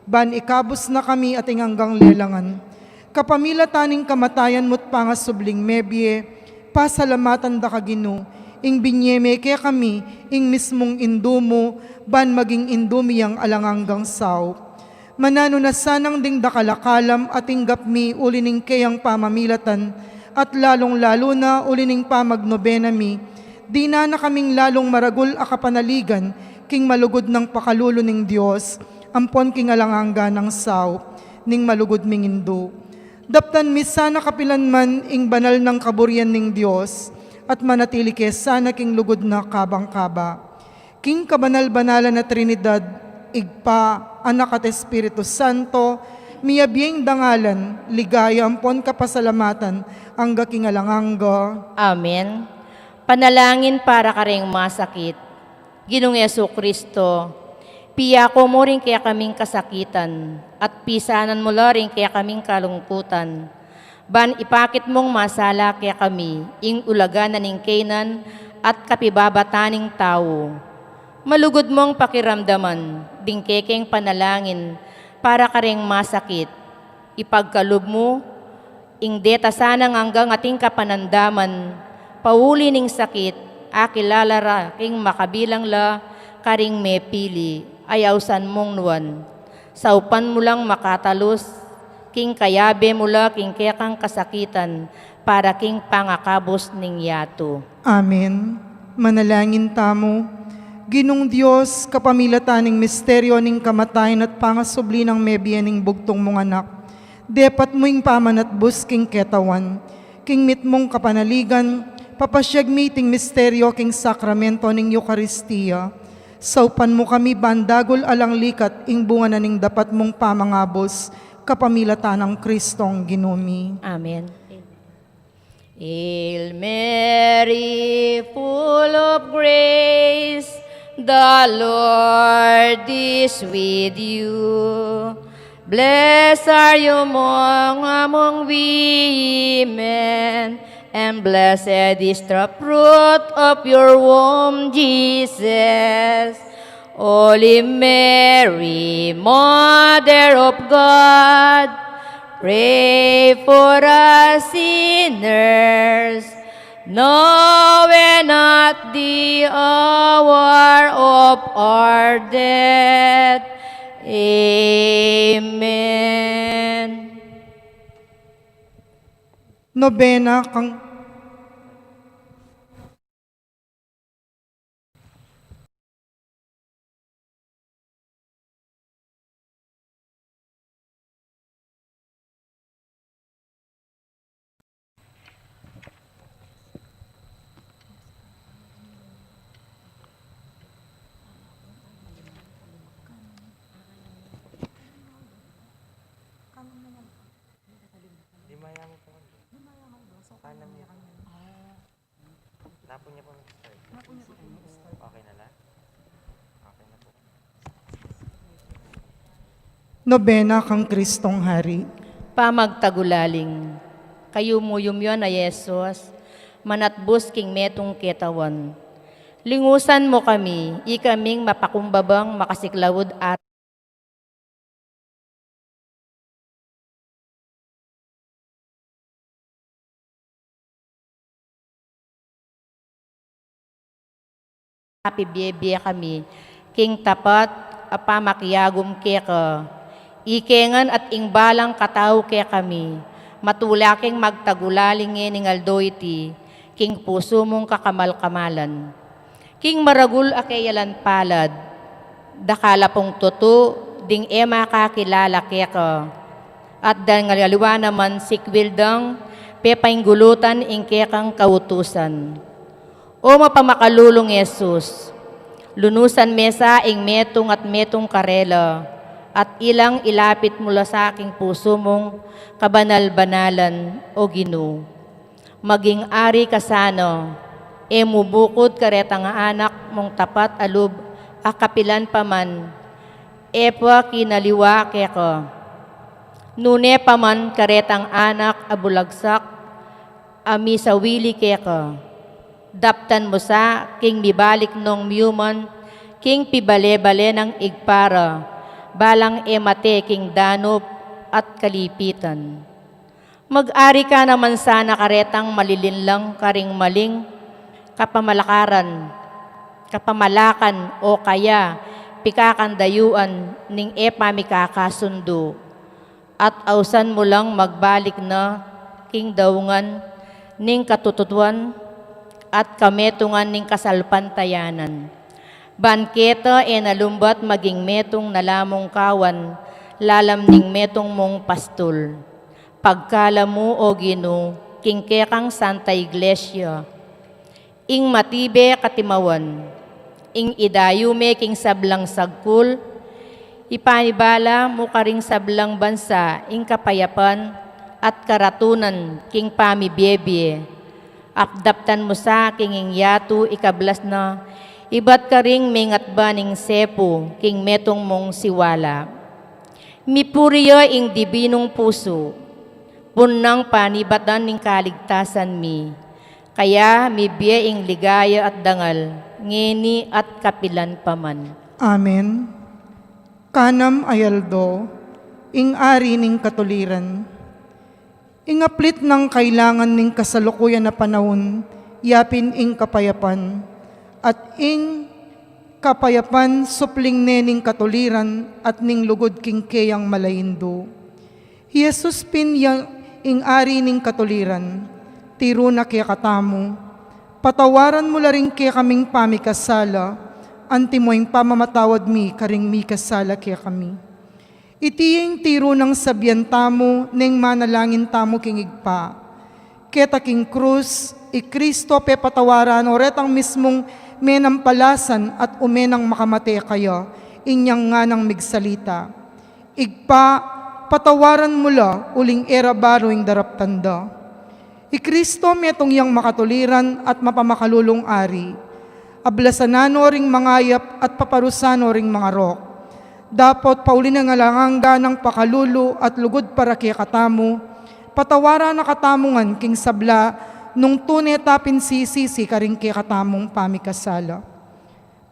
ban ikabus na kami ating anggang lelangan. Kapamilatan ning kamatayan mu't pangasubling mebie, pasalamatan da ka Ginu, ing binie me kekami ing mismung indu mu, ban maging indu mi yang alang anggang saup. Mananu na sanang ding dakal a kalam a tinggap mi uli ning keyang pamamilatan, at lalung-lalu na uli ning pamagnobena mi, dinan na kaming lalung maragul a kapanaligan king malugud nang pakalulu ning Dios, ampon king alang angga nang saup ning malugud ming Indu. Daptan mi sana kapilan man ing banal nang kaburian ning Dios, at manatili ke sana king lugud na kabang kaba. King kabanal-banalan a Trinidad, Ibpa, Anak, at Espiritu Santo, miyabie ing dangalan, ligaya ampon kapasalamatan, angga king alang angga. Amen. Panalangin para karing masakit. Ginung Jesucristo, piako mu ring kekaming kasakitan, at pisanan mu la ring kekaming kalungkutan. Ban ipakit mung masala kekami ing ulaga na ning kaynan at kapibabatan ning tau. Malugud mung pakiramdaman ding kekeng panalangin para karing masakit. Ipagkalub mu ing deta sanang anggang ating kapanandaman, pauli ning sakit, akilala ra king makabilang la karing mepili, ay ausan mung nuan. Saupan mu lang makatalus, king kayabe mu la king kekang kasakitan, para king pangakabus ning yatu. Amen. Manalangin tamu. Ginung Dios, kapamilatan ning misteryo ning kamatayan at pangasubli nang mebie ning bugtung mung Anak, depat mu ing pamanatbus king ketawan. King mitmung kapanaligan, papasyag mi iting misteryo king sakramento ning Eukaristia. Saupan mu kami ban dagul alang likat ing bunga na ning dapat mung pamangabus, kapamilatan nang Kristong Ginu mi. Amen. Hail Mary, full of grace, the Lord is with you. Blessed are you among, among women, and blessed is the fruit of your womb, Jesus. Holy Mary, Mother of God, pray for us sinners, now and at the hour of our death. Amen. Nobena kang Napun niya po mag-start. Napun niya po mag-start. Okay na la? Okay na po. Nobena kang Kristong Hari. Pamagtagulaling. Kayumuyum yu na Jesus, manatbus king metung ketawan. Lingusan mu kami, ikaming mapakumbabang makasiklaud at Apibiebie kami king tapat a pamakiagum keka. Ike ngan at ing balang katau kekami, matula keng magtagulaling ngening aldo iti king pusu mung kakamal-kamalan. King maragul a keyalan palad, dakal a pung tutu ding e makakilala keka. At dang aliwa naman sikwil dang Pepainggulutan ing kekang kautusan. O mapamakalulung Jesus, lunusan me sa ing metung at metung karela, at ilang ilapit mu la sa king pusu mung kabanal-banalan, O Ginu. Maging ari ka sana, e mu bukud karetang anak mung tapat a lub a kapilan pa man, e pa kinaliwa keka. Nune pa man karetang anak a bulagsak a misawili keka. Daptan mu sa king mibalik nong miyuman king pibale-bale nang Ibpa ra, balang e mate king danup at kalipitan. Mag-ari ka naman sana karetang malilinlang karing maling kapamalakaran, kapamalakan o kaya pikakandayuan ning e pamikakasundu. At ausan mu lang magbalik na king daungan ning katututuan at kametungan ning kasalpantayanan. Ban keta e na lumbat maging metung na lamung kawan lalam ning metung mung pastul. Pagkalam mu, O Ginu, king kekang Santa Iglesia, ing matibe katimawan, ing idayu me king sablang sagkul, ipanibala mu karing sablang bansa ing kapayapan at karatunan king pamibie-bie. Apdaptan mu sa king ing yatu ikablas na, ibat karing mengatba ning sepu king metung mung siwala. Mipuri ya ing dibinung pusu, punnang panibatan ning kaligtasan mi, kaya mibie ing ligaya at dangal, ngeni at kapilan pa man. Amen. Kanam a aldo, ing ari ning katuliran. Ing aplit nang kailangan ning kasalukuyan a panaun, yapin ing kapayapan, at ing kapayapan supling ne ning katuliran at ning lugud king keyang malaindu. Hi Jesus pin ya ing ari ning katuliran, tiru na kekatamu, patawaran mu la ring kekaming pamikasala, antimo ing pamamatawad mi karing mikasala kekami. Iti ing tiru nang sabian tamu neng manalangin tamu king Ibpa. Keta king krus, i Kristo pepatawaran no retang mismung menampalasan at ume nang makamate kaya, inyang nganang migsalita. Ibpa, patawaran mu la uling e ra baru ing daraptan da. I Kristo metung yang makatuliran at mapamakalulung ari. Ablasan na no ring mangayap at paparusan no ring mangarok. Dapot pauli nang alang angga nang pakalulu at lugud para kekatamu, patawaran na katamu ngan king sabla nung tune ta pin sisisi karing kekatamung pamikasala.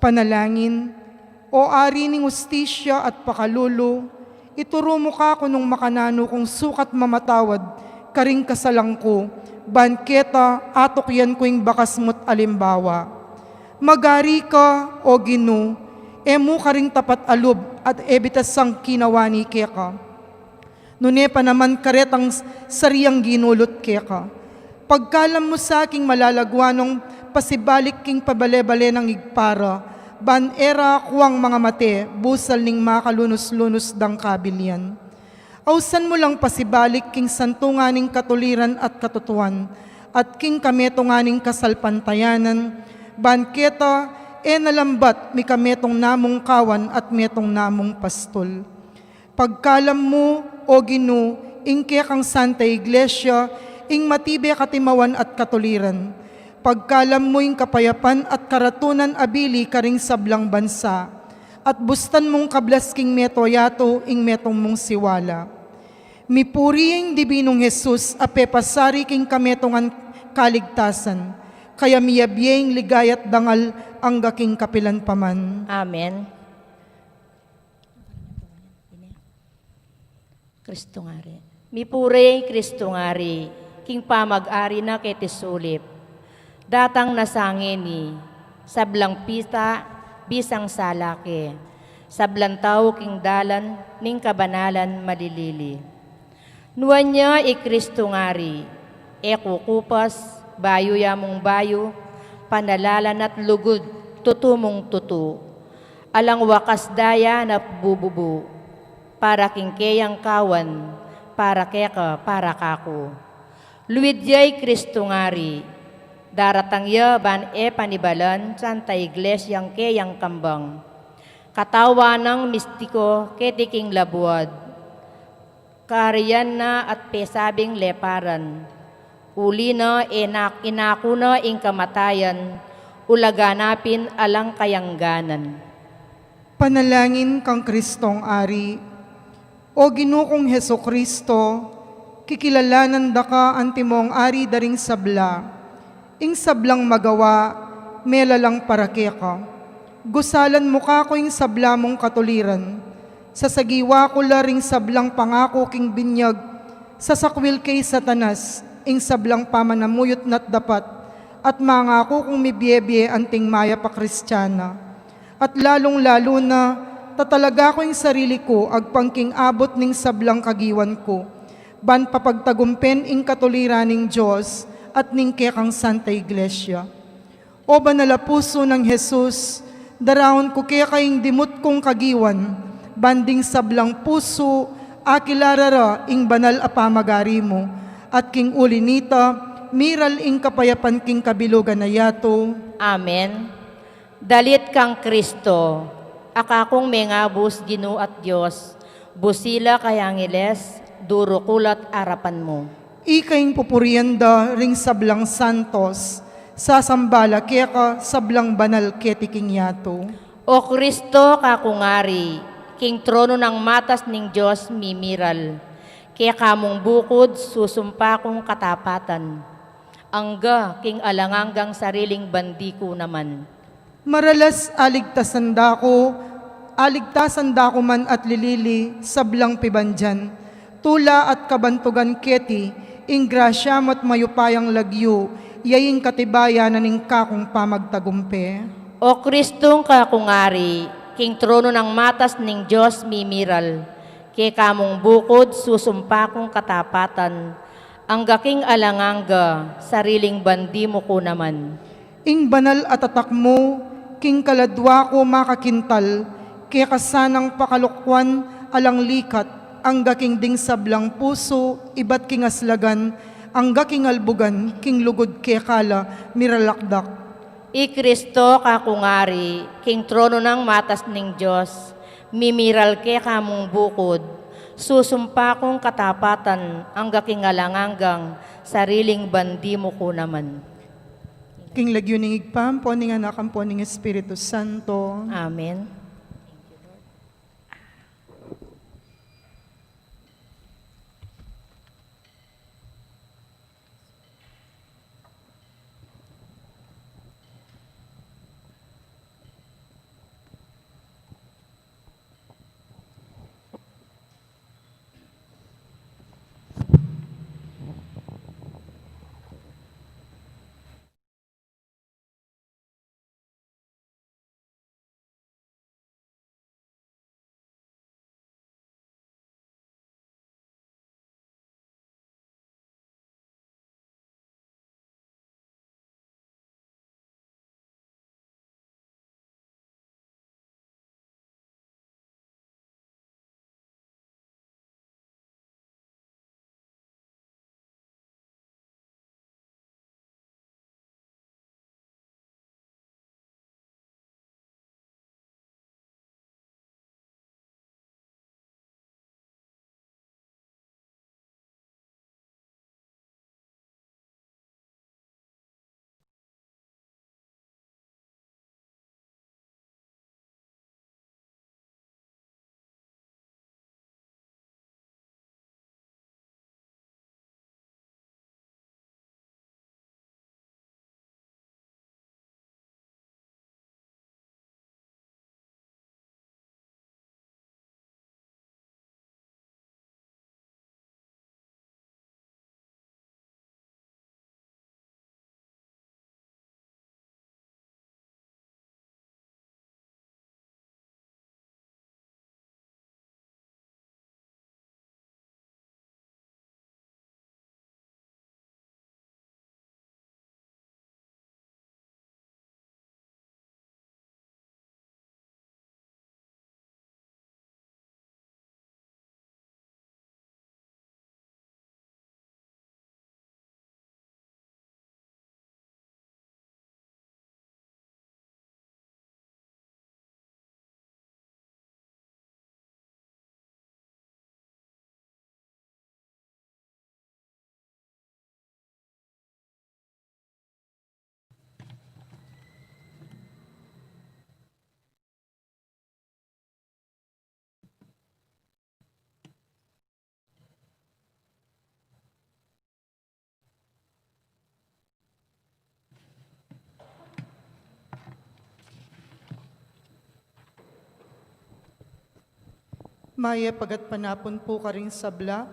Panalangin. O Ari ning ustisya at pakalulu, ituru mu kaku nung makananu kung sukat mamatawad karing kasalang ku, ban keta atukyan ku ing bakas mu't alimbawa. Mag-ari ka, O Ginu, e mu karing tapat a lub at e bitasang kinawani keka. Nune pa naman karetang s-, sariang ginulut keka. Pagkalam mu sa king malalaguan nong pasibalik king pabale-bale nang Ibpa ra, ban e ra kuang mangamate, busal ning makalunus-lunus dang kabilian. Ausan mu lang pasibalik king santungan ning katuliran at katutuan, at king kametungan ning kasalpantayanan, ban keta e na lambat mikametung namung kawan at metung namung pastul. Pagkalam mu, O Ginu, ing kekang Santa Iglesia, ing matibe katimawan at katuliran. Pagkalam mu ing kapayapan at karatunan a bili karing sablang bansa, at bustan mung kablas king meto yatu ing metung mung siwala. Mipuri ing dibinung Jesus a pepasari king kametungan kaligtasan, kaya miyabie ing ligaya't dangal angga king kapilan pa man. Amen. Kristu ngari. Mipuri Kristu ngari, king pamag-ari na keti sulip. Datang na sa ngeni, sablang pita, bisang sala ke, sablang tau king dalan ning kabanalan malilili. Nuan ya i Kristu ngari, e kukupas, bayu ya mung bayu, panalalan at lugud, tutu mung tutu. Alang wakas daya na bububu, para king keyang kawan, para keka, para kaku. Luid ya i Kristong Ari, daratang ya ban e panibalan Santa Iglesiang keyang kambang. Katawan nang mistiko keti king labuad. Karian na at pesabing leparan. Uli na enak, inaku na ing kamatayan, ulaga na pin alang kayangganan. Panalangin kang Kristong Ari. O Ginu kung Jesucristo, kikilalanan da ka antimong Ari da ring sabla. Ing sablang magawa, melalang para keka. Gusalan mu kaku ing sabla mung katuliran. Sasagiwa ku la ring sablang pangaku king binyag, sasakwil kay Satanas, ing sablang pamanamuyut na't dapat, at mangaku kung mibie-bie anting mayap a Kristiana. At lalung-lalu na, tatalaga ku ing sarili ku agpang king abut ning sablang kagiwan ku, ban papagtagumpen ing katuliran ning Dios at ning kekang Santa Iglesia. O banal a pusu nang Jesus, daraun ku keka ing dimut kung kagiwan, ban ding sablang pusu akilara ra ing banal a pamagari mu, at king uli nita, miral ing kapayapan king kabilugan a yatu. Amen. Dalit kang Kristo, a kakung mengabus Ginu at Dios, busi la kay angeles, durukulat arapan mu. Ika ing pupurian da ring sablang santos, sasamba la keka sablang banal keti king yatu. O Kristo, kakung Ari, king tronu nang matas ning Dios mimiral, keka mung bukud susumpa kung katapatan, angga king alang anggang sariling bandi ku naman. Maralas aligtasan da ku, aligtasan da ku man at lilili, sablang pibandian, tula at kabantugan keti, ing grasya mu at mayupayang lagyu, ya ing katibayan na ning kakung pamagtagumpe. O Kristong kakung Ari, king tronu nang matas ning Dios mimiral, keka mung bukud susumpa kung katapatan, angga king alang angga, sariling bandi mu ku naman. Ing banal a tatak mu, king kaladua ku makakintal, keka sanang pakalukwan alang likat, angga king ding sablang pusu, ibat king aslagan, angga king albugan, king lugud keka la miralakdak. I Kristo, kakung Ari, king tronu nang matas ning Dios, mimiral keka mung bukud, susumpa kung katapatan, angga king alang anggang, sariling bandi mu ku naman. King lagyu ning Ibpa, ampo ning Anak, ampo ning Espiritu Santo. Amen. Mayap a gatpanapun pu karing sabla.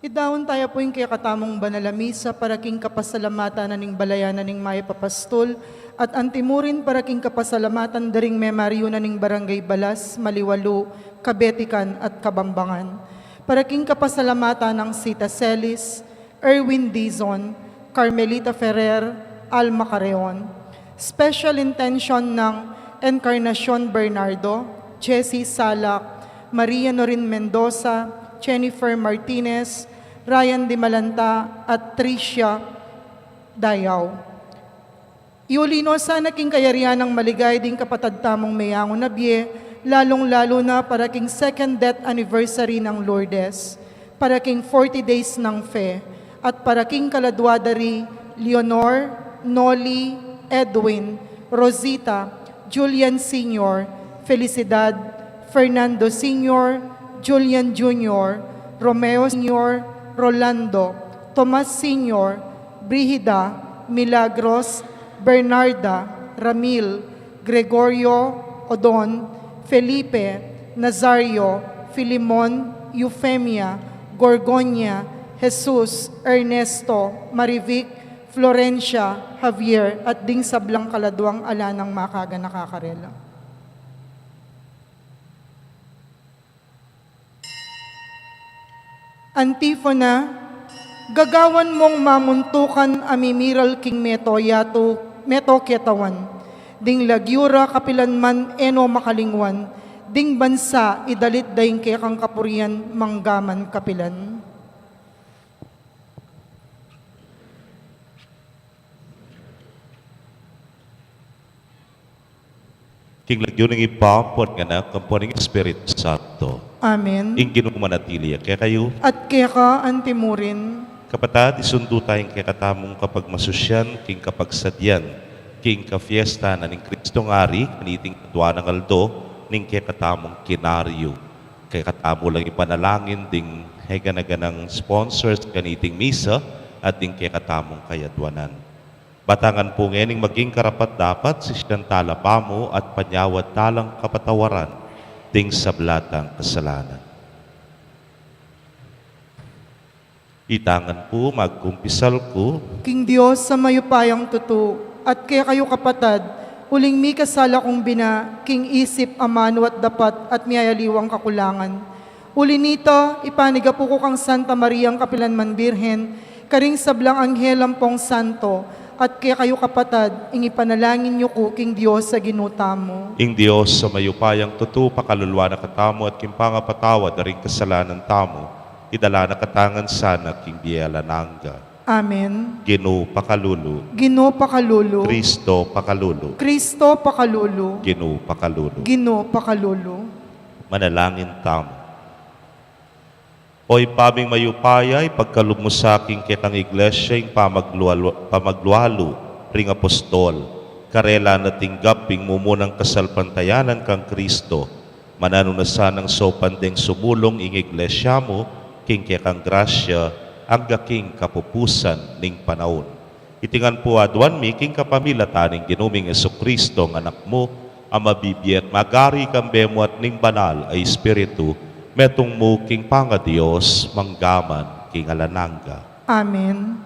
Idaun taya pu ing kekatamung banal a misa para king kapasalamatan na ning balayan na ning mayap a pastul, at antimurin para king kapasalamatan da ring memaryu na ning Barangay Balas, Maliwalu, Kabetikan at Kabambangan. Para king kapasalamatan nang Sita Celis, Erwin Dizon, Carmelita Ferrer, Alma Carreon. Special intention ng Encarnacion Bernardo, Jessie Salak, Maria Norin Mendoza, Jennifer Martinez, Ryan Dimalanta, at Tricia Dayaw. Iuli no sana king kayarian nang maligaya ding kapatad tamung meyangu na bie, lalung-lalu na para king second death anniversary nang Lourdes, para king forty days nang Fe, at para king kaladua da ri Leonor, Noli, Edwin, Rosita, Julian Senior, Felicidad, Fernando Senior, Julian Junior, Romeo Senior, Rolando, Tomas Senior, Brigida, Milagros, Bernarda, Ramil, Gregorio, Odon, Felipe, Nazario, Filimon, Eufemia, Gorgonia, Jesus, Ernesto, Marivic, Florencia, Javier, at ding sablang kaladuang ala nang makaganaka karela. Antifona. Gagawan mong mamuntukan a mimiral king meto yatu, meto ketawan, ding lagyu ra kapilan man e no makalingwan, ding bansa idalit da ing kekang kapurian manggaman kapilan. King lagyu ning Ibpa, ampo ning Anak, ampo ning Espiritu Santo. Amen. Ing Ginu manatili ya kekayu. At keka antimurin. Kapatad, isundu taya ing kekatamung kapagmasusyan king kapagsadyan king kafiesta na ning Kristong Ari, kaniting kaduang aldo ning kekatamung kinaryu. Kekatamu lang ipanalangin ding gana-ganang sponsors kaniting misa at ding kekatamung kayadwanan. Batangan pu ngening maging karapat-dapat, sisian tala pamu at panyawad talang kapatawaran ding sabla tang kasalanan. Itangan pu, magkumpisal ku king Dios a mayupayang tutu, at kekayu kapatad, uling mikasala kung bina king isip, amanu at dapat, at miyayaliwang kakulangan. Uli nita, ipanigapu ku kang Santa Mariang kapilan man Birhen, karing sablang anghel ampong santo, at kekayu kapatad, ing ipanalangin yu ku king Dios a Ginu tamu. Ing Dios a mayupayang tutu pakalulu na katamu at king pangapatawad da ring kasalanan tamu, idala na katamu ngan sana king bie alang angga. Amen. Ginu pakalulu. Ginu pakalulu. Kristo pakalulu. Kristo pakalulu. Ginu pakalulu. Ginu pakalulu. Manalangin tamu. O Ibpa ming mayupaya, ipagkalub mu sa king kekang Iglesia ing pamaglualu-, pamaglualu ring apostol, karela na tinggap ing mumunang kasalpantayanan kang Kristo, mananu na sanang saupan deng sumulung ing Iglesia mu king kekang grasya angga king kapupusan ning panaun. Iti ngan pu aduan mi king kapamilatan ning Ginu ming Jesucristo, ing Anak mu, a mabibie at magari kambe mu at ning Banal a Espiritu, metung mu king pangaDios, mangga man king alang angga. Amen.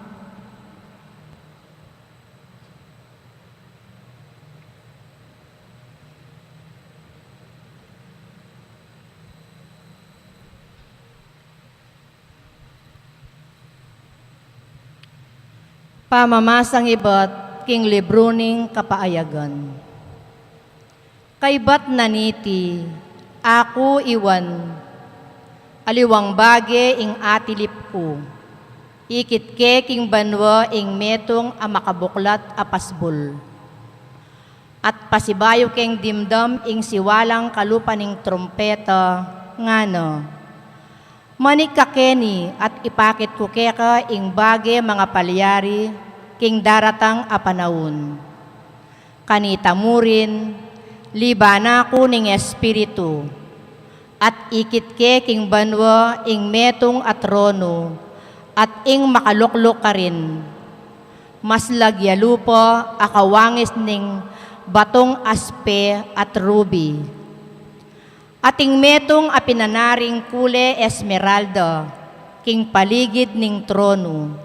Pamamasang ibat king libru ning Kapaayagan. Kaybat na niti, aku i Juan, aliwang bage ing atilip ku, ikit ke king banua ing metung a makabuklat a pasbul. At pasibayu keng dimdam ing siwalang kalupa ning trumpeta, ngana: Manik ka keni at ipakit ku keka ing bage mangapalyari king daratang a panaun. Kanita mu rin, libanan ku ning Espiritu, at ikit ke king banua ing metung a tronu, at ing makalukluk karin, mas lagya lupa a kawangis ning batung aspe at rubi. Ating metung a pinanaring kule esmeralda king paligid ning tronu.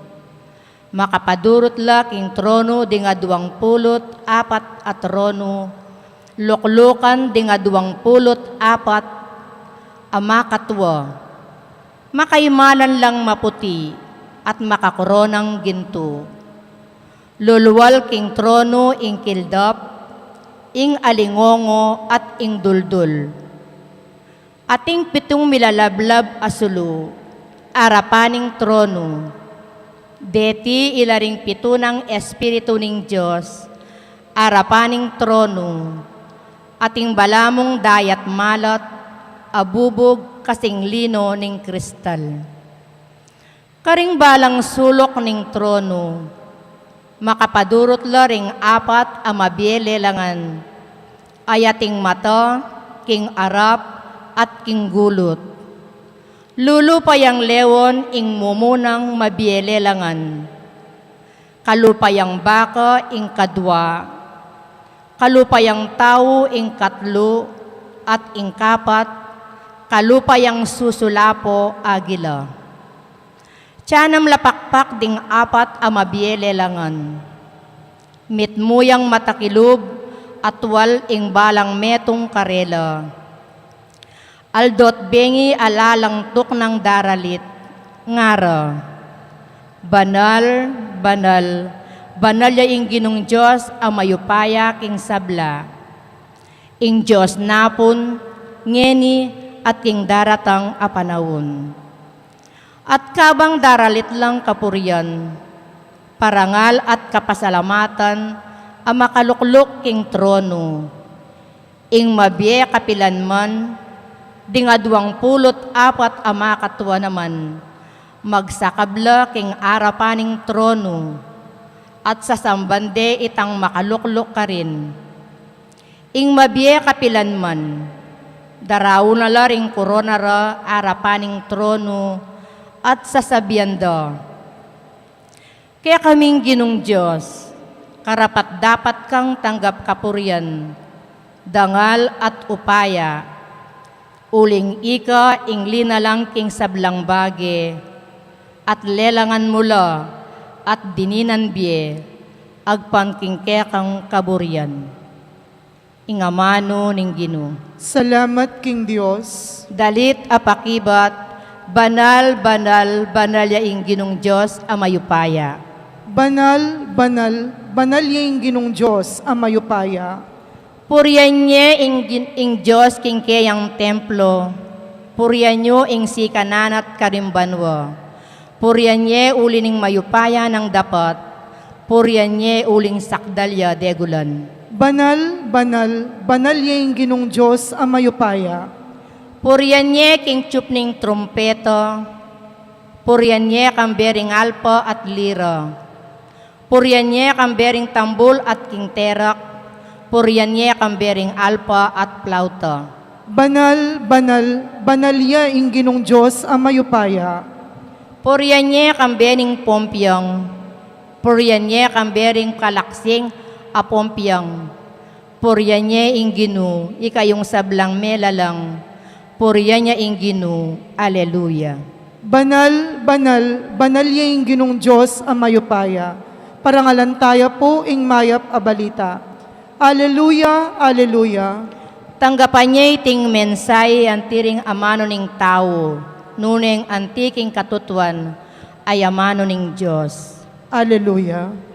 Makapadurut la king tronu ding aduang pulu't apat a tronu, luklukan ding aduang pulu't apat a makatua. Makaimalan lang maputi at makakoronang gintu. Lulual king tronu ing kildap, ing alingongo at ing duldul. Ating pitung milalablab a sulu arapan ning tronu. Deti ila ring pitu nang Espiritu ning Dios arapan ning tronu, ating balamung dayat malat a bubug kasing lino ning kristal. Karing balang suluk ning tronu, makapadurut la ring apat a mabie lelangan, a yating mata, king arap, at king gulut. Lulupayang leon ing mumunang mabie lelangan. Kalupayang baka ing kadua. Kalupayang tau ing katlu, at ing kapat, kalupayang susulapo agila. Tiyanam lapakpak ding apat a mabie lelangan. Mitmu yang matakilub, at wal ing balang metung karela. Aldo't bengi a lalang tuknang daralit, ngara: Banal, banal, banal ya ing Ginung Dios a mayupaya king sabla. Ing Dios napun, ngeni, at king daratang a panaun. At kabang daralit lang kapurian, parangal at kapasalamatan a makalukluk king tronu. Ing mabie kapilan man, ding aduang pulu't apat a makatua naman, magsakab la king arapan ning tronu, at sasamban de itang makalukluk karin. Ing mabie kapilan man, daraun na la ring korona ra arapan ning tronu, at sasabian da: Kekaming Ginung Dios, karapat-dapat kang tanggap kapurian, dangal at upaya, uling ika ing linalang king sablang bage, at lelangan mu la, at dininan bie, agpang king kekang kaburian. Ing amanu ning Ginu. Salamat king Dios. Dalit a pakibat: Banal, banal, banal ya ing Ginung Dios a mayupaya. Banal, banal, banal ya ing Ginung Dios a mayupaya. Purian ye ing Gin-, ing Dios king keyang templo. Purian yu ing sikanan at karing banua. Purian ye uli ning mayupaya nang dapat. Purian ye uling sakdal ya degulan. Banal, banal, banal ya ing Ginung Dios a mayupaya. Purian ye king tiup ning trumpeta. Purian ye kambe ring alpa at lira. Purian ye kambe ring tambul at king terak. Purian ye kambe ring alpa at plauta. Banal, banal, banal ya ing Ginung Dios a mayupaya. Purian ye kambe ning pompiang. Purian ye kambe ring kalaksing a pompiang. Purian ye ing Ginu, ikayung sablang melalang. Purian ya ing Ginu. Aleluya. Banal, banal, banal ya ing Ginung Dios a mayupaya. Parangalan taya pu ing mayap a balita. Aleluya, aleluya. Tanggapan ye iting mensahe anti ring amanu ning tau, nune anti king katutuan a amanu ning Dios. Aleluya.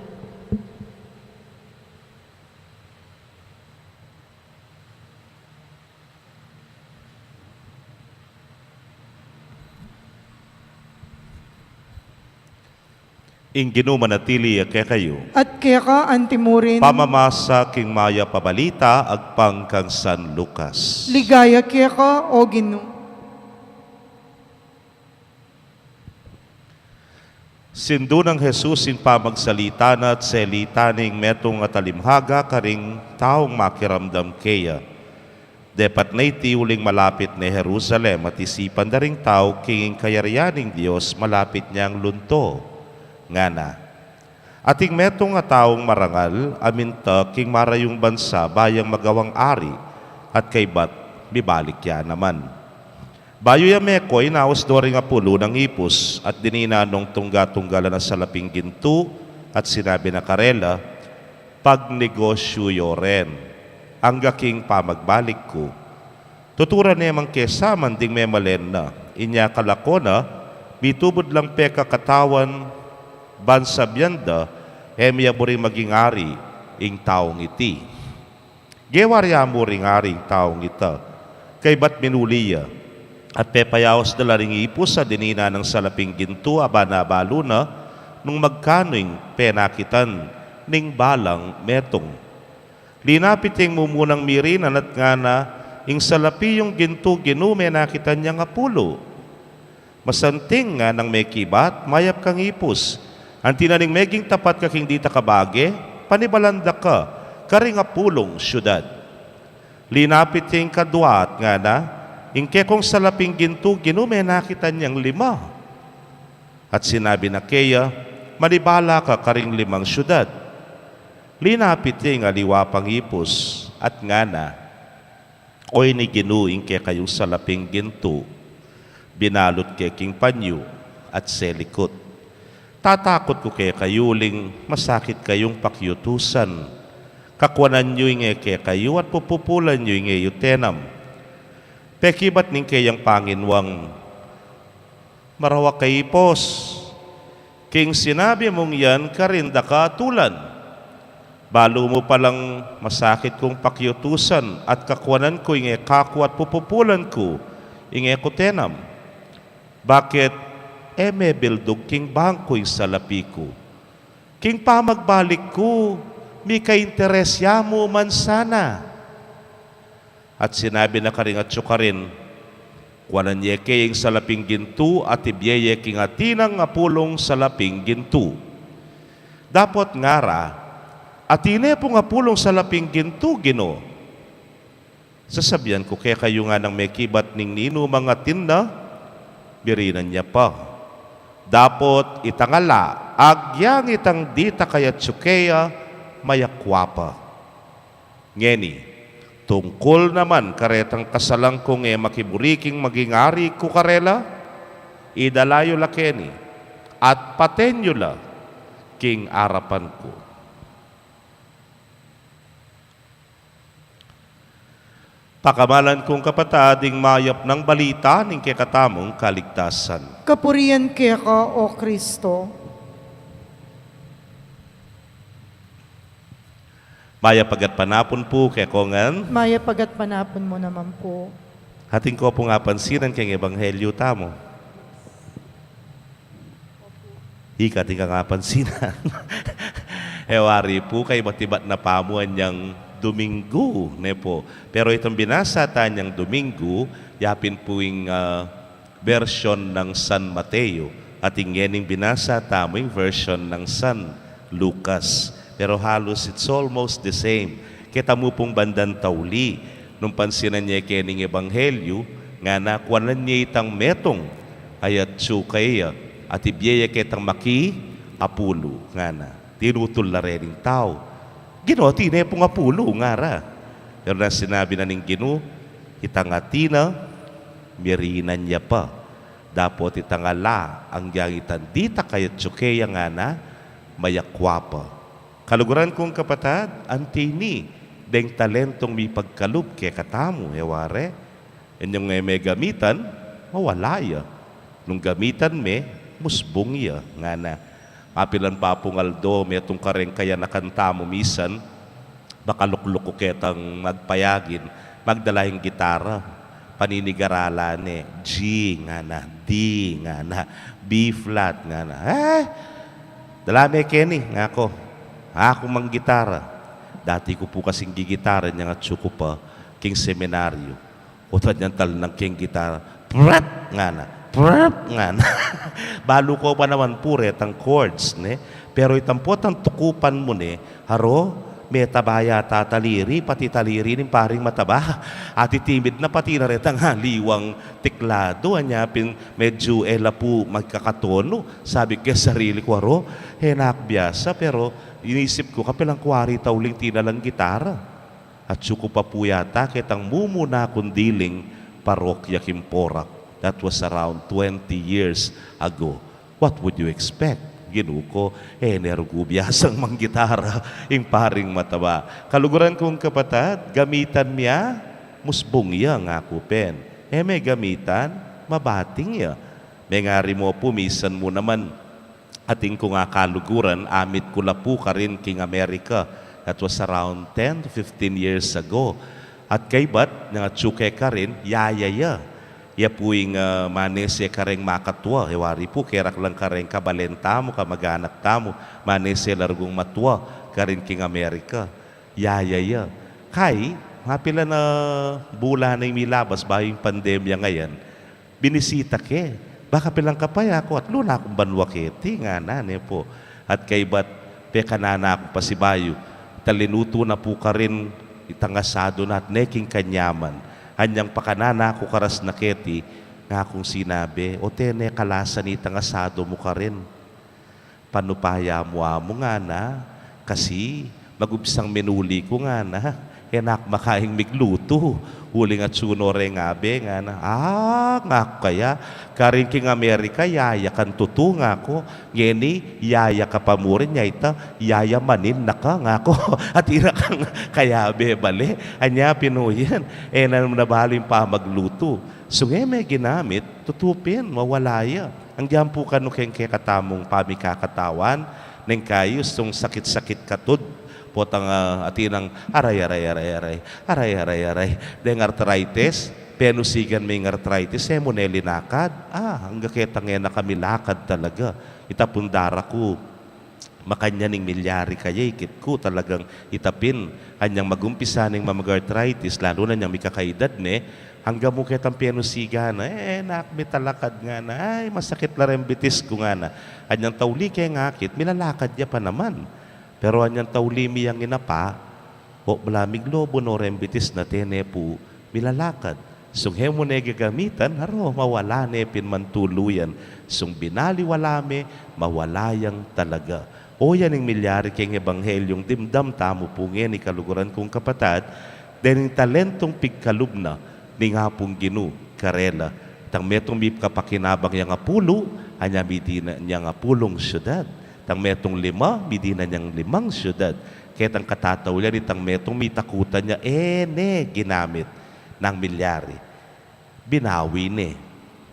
Ing Ginu manatili ya kekayu. At keka antimurin. Pamamasa king mayap a balita agpang kang San Lucas. Ligaya keka, O Ginu. Sindu nang Jesus ing pamagsalita na at selita ning metung a talimhaga karing taung makiramdam keya. Depat na iti uling malapit ne Jerusalem at isipan da ring tau king kayarian ning Dios malapit neng lunto. Ngana: Ating metung a taung marangal a minta king marayung bansa ba yang magawang ari, at kaybat mibalik ya naman. Bayu ya meko, inaus do ring apulu nang ipus, at dinina nung tungga-tungga la na salaping gintu, at sinabi na karela, "Pagnegosyu yo ren, angga king pamagbalik ku. Tuturan ne mang kesaman ding memalen na, inya kalako na, mitubud lang pekakatawan, ban sabian da, e mi ya buring maging ari ing taung iti." Gewa ya mu ring ari ing taung ita, kaybat minuli ya, at pepayaus da la ring ipus a dinina nang salaping gintu a bana balu na nung magkanu ing penakitan ning balang metung. Linapit ya ing mumunang mirinan at ngana, "Ing salapi yung gintu, Ginu, menakitan yang apulu." "Masanting," nganang mekibat, "mayap kang ipus. Anti na ning meging tapat ka king dita kabage, panibalan da ka karing apulung syudad." Linapit ya ing kadua at ngana, "Ing kekong salaping gintu, Ginu, menakitan yang lima." At sinabi na keya, "Manibala ka karing limang syudad." Linapit ya ing aliwa pang ipus at ngana, "Oyni, Ginu, ing kekayung salaping gintu, binalut ke king panyu at selikut. Tatakut ku kekayu uling masakit kayung pakiutusan. Kakuanan yu ing e kekayu at pupupulan yu ing e yu tenam. Pekibat ning keyang panginwang, marawa ka ipus, king sinabi mung yan karin daka tulan. Balu mu palang masakit kung pakiutusan at kakuanan ku ing e kaku at pupupulan ku ing e ku tenam. Bakit e mebildug king bangku ing salapi ku? King pamagbalik ku, mika-interes ya mu man sana." At sinabi na karing atsu karin, "Kuanan ye ke ing salaping gintu at ibie ye king atin nang apulung salaping gintu." Dapot ngara, "Atin ne pung apulung salaping gintu, Ginu." "Sasabian ku kekayu," nganang mekibat, "ning ninumang atin na, mirinan ya pa. Dapot itang ala, agyang itang dita kayatsu keya, mayakwa pa. Ngeni, tungkul naman karetang kasalan kung e makiburi king maging ari ku karela, idala yu la keni, at paten yu la king arapan ku." Pakamalan kung kapatad, ing mayap nang balita ning kekatamung kaligtasan. Kapurian keka, O Kristo. Mayap a gatpanapun pu kekongan. Mayap a gatpanapun mu naman pu. Atin ko pung apansinan keng ebanghelyu tamu. Ika, atin kang apansinan. E wari pu, kaybat-ibat na pamu anyang Duminggu, ne pu. Pero itang binasa tang anyang Duminggu, yapin pu ing, ah, version nang San Mateo. At ing ngening binasa tamu ing version nang San Lucas. Pero halos it's almost the same. Keta mu pung bandang tauli, nung pansinan ye kening ebanghelyu, ngana, kuanan ye itang metung a yatsu keya, at ibie ye ketang makiapulu, ngana. Tinutul la re ning tau, "Ginu, atin ne pung apulu," ngara. Pero nung sinabi na ning Ginu, "Itang atin na, mirinan ya pa. Dapot itang ala, agyang itang dita kayatsu keya," ngana, "mayakwa pa." Kaluguran kung kapatad, anti ini deng talentong mipagkalub kekatamu, e wari? Inyang e me gamitan, mawala ya. Nung gamitan me, musbung ya, ngana. Mapilan pa pung aldo, metung kareng kayanakan tamu misan, makalukluk ku ketang magpayagin, magdala ing gitara, paninigaralan ne, G, ngana, D, ngana, B flat, ngana. "Eh, dala me keni," ngaku. Aku mang gitara. Dati ku pu kasing gigitara inyang atsu ku pa king seminaryu. Otat nyang talnang keng gitara, prat, ngana, prat, ngana. Balu ko pa naman pu retang chords, ne? Pero itang potang tukupan mu, ne, aro, metaba yata taliri, pati taliri ning paring mataba. Atitimid na pati na retang aliwang teklado, anya pin medyu e la pu magkakatonu. Sabi ku keng sarili ku, "Aro, e na ku biasa," pero inisip ku, kapilan ku wari tauling tinalang gitara. At atyu ku pa pu yata ketang mumuna kung diling parokya king Porac. That was around twenty years ago. What would you expect? Ginu ku, e ne rugu biasang manggitara ing paring mataba. Kaluguran kung kapatad, gamitan mi ya, musbung ya, ngaku pin. E me gamitan, mabating ya. Mengari mu pu, misan mu naman, atin kung kaluguran, amit ku la pu karin king Amerika. That was around ten to fifteen years ago. At kaybat, nung atyu ke karin, yaya ya. Ya pu ing, ah, manese kareng makatua. E wari pu, keraklan kareng kabalen tamu, kamaganak tamu, manese la rugung matua karin king Amerika. Yaya ya. Kay, mapilan a bulan na ing milabas, bayu ing pandemya ngayan, binisita ke. Baka pilan ka pa ya ku, atlu na kung banua keti, ngana ne pu. At kaybat, pekanan na kung pasibayu, talinutu na pu karin itang asado na at ne king kanyaman. Anyang pakanan na ku karas na keti, ngakung sinabi, o tene kalasan itang asado mu karin. Panupaya mu amu, ngana, kasi magumpisang minuli ku, ngana, e na ku makaing miglutu, uling atyu no reng abe, ngana. Ah, ngaku kaya, karin king Amerika, yaya kang tutu, ngaku, ngeni, yaya ka pa murin, ya ita, yayamanin na ka, ngaku, at ira kang kayabe bale, anya pin o yan, e na naman balu ing pamaglutu. Sunge me ginamit, tutu pin, mawala ya. Anggyan pu kanu keng kekatamung pamikakatawan, neng kayu sung sakit-sakit katud, potang, ah, atin nang aray, aray, aray, aray, aray, aray, aray, deng arthritis, penusigan me ing arthritis, e mu ne linakad, ah, angga ketang e na ka milakad talaga. Ita pung dara ku, makanyan ing milyari kaya ikit ku, talagang ita pin, anyang magumpisa neng mamag-arthritis, lalu na nyang mikakaedad ne, angga mu ketang penusigan na, e, e na ku mitalakad, ngana, ay, masakit la reng bitis ku, ngana. Anyang tauli keng akit, milalakad ya pa naman. Pero anyang tauli mi yang inapa, o bala miglobu no reng bitis na, tene pu, milalakad. Sung e mu ne gagamitan, aro, mawala ne pin man tuluyan. Sung binaliwala me, mawala yang talaga. O yan ing milyari keng ebanghelyung dimdam tamu pu ngeni, kaluguran kung kapatad, dening talentong pigkalub na ning Apung Ginu karela. Itang metung mikapakinabang yang apulu, anya midina nyang apulung syudad. Itang metung lima, midina nyang limang syudad. Ketang katataulian, itang metung mitakutan ya, e ne ginamit nang milyari. Binawi ne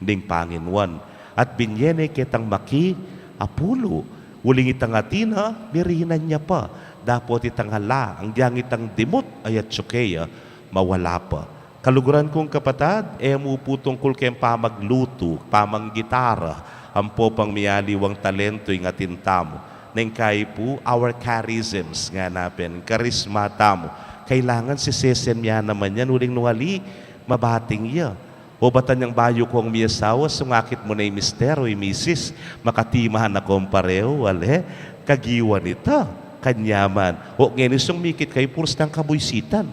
ning Panginuan, at binye ne ketang maki apulu, uling itang atin na, mirinan ya pa, dapot itang ala, anggyan itang dimut a atyu keya, mawala pa. Kaluguran kung kapatad, e mu pu tungkul keng pamaglutu, pamanggitara, ampo pang mialiwang talentu ing atin tamu. Neng kayi pu, our charisms, ngana pin, karisma tamu. Kailangan sisesen mi ya naman yan, uling nung ali, mabating ya. O batan yang bayu kong miasawa, sung akit mu ne ing mister o ing misis, makatima na kong pareho, ale, kagiwan ita, kanyaman. O ngeni sung mikit kayu, purus nang kabuisitan.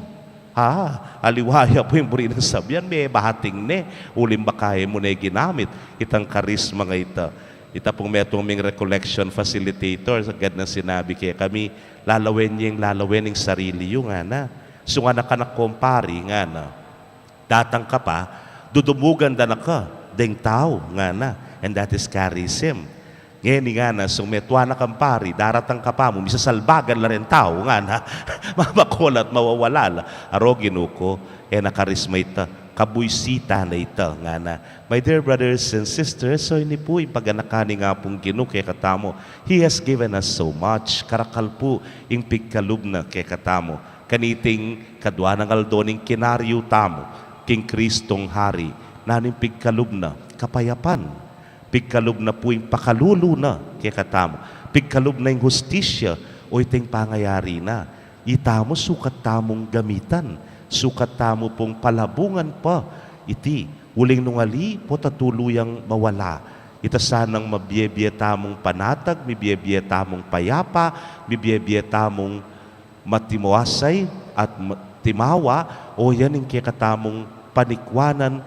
Ha, aliwa ya pu ing buri nang sabian, mebating ne, uling baka e mu ne ginamit itang karisma a ita. Ita pung metung ming recollection facilitator, agad nang sinabi kekami, lalawen ye ing lalawen ing sarili yu, ngana. Sung anak-anak kong pari, ngana, datang ka pa, dudumugan da na ka deng tau, ngana. And that is charism. Ngeni, ngana, sung metua na kang pari, daratang ka pa mu, misasalbagan la reng tau, ngana. Mabaku la at mawawala la. Aro, Ginu ku, e na karisma ita, kabuisitan na ita, ngana. My dear brothers and sisters, so ini pu ing paganakan ning Apung Ginu kekatamu. He has given us so much. Karakal pu ing pigkalub na kekatamu. Kaniting kadua nang aldo ning kinaryu tamu king Kristong Hari, nanu ing pigkalub na? Kapayapan. Pigkalub na pu ing pakalulu na kekatamu. Pigkalub na ing hustisya, o ita ing pangayari na. Itamu sukat tamung gamitan, sukat tamu pung palabungan pa iti, uling nung ali, pota tuluyang mawala. Ita sanang mabie-bie tamung panatag, mibie-bie tamung payapa, mibie-bie tamung matimuasay at ma-, timawa, o yan ing kekatamung panikwanan,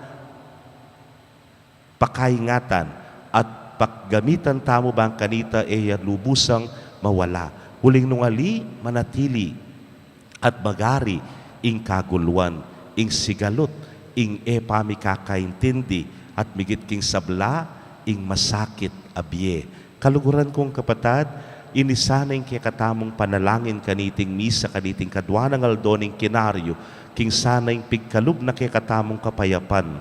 pakaingatan, at paggamitan tamu bang kanita e ya lubusang mawala. Uling nung ali, manatili at magari ing kaguluan, ing sigalut, ing e pamikakaintindi, at migit king sabla, ing masakit a bie. Kaluguran kung kapatad, ini sana ing kekatamung panalangin kaniting misa, kaniting kadua nang aldo ning Kinaryu, king sana ing pigkalub na kekatamung kapayapan,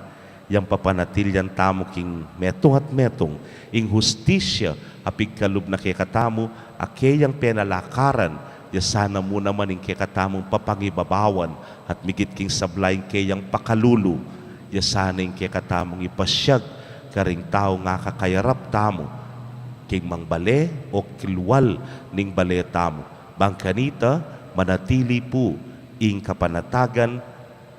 yang papanatilian tamu king metung at metung, ing hustisya a pigkalub na kekatamu, a keyang penalakaran, ya sana mu naman ing kekatamung papangibabawan, at migit king sabla ing keyang pakalulu, ya sana ing kekatamung ipasyag karing taung akakayarap tamu, king mangbale o kilwal ning bale tamu. Bang kanita, manatili pu ing kapanatagan,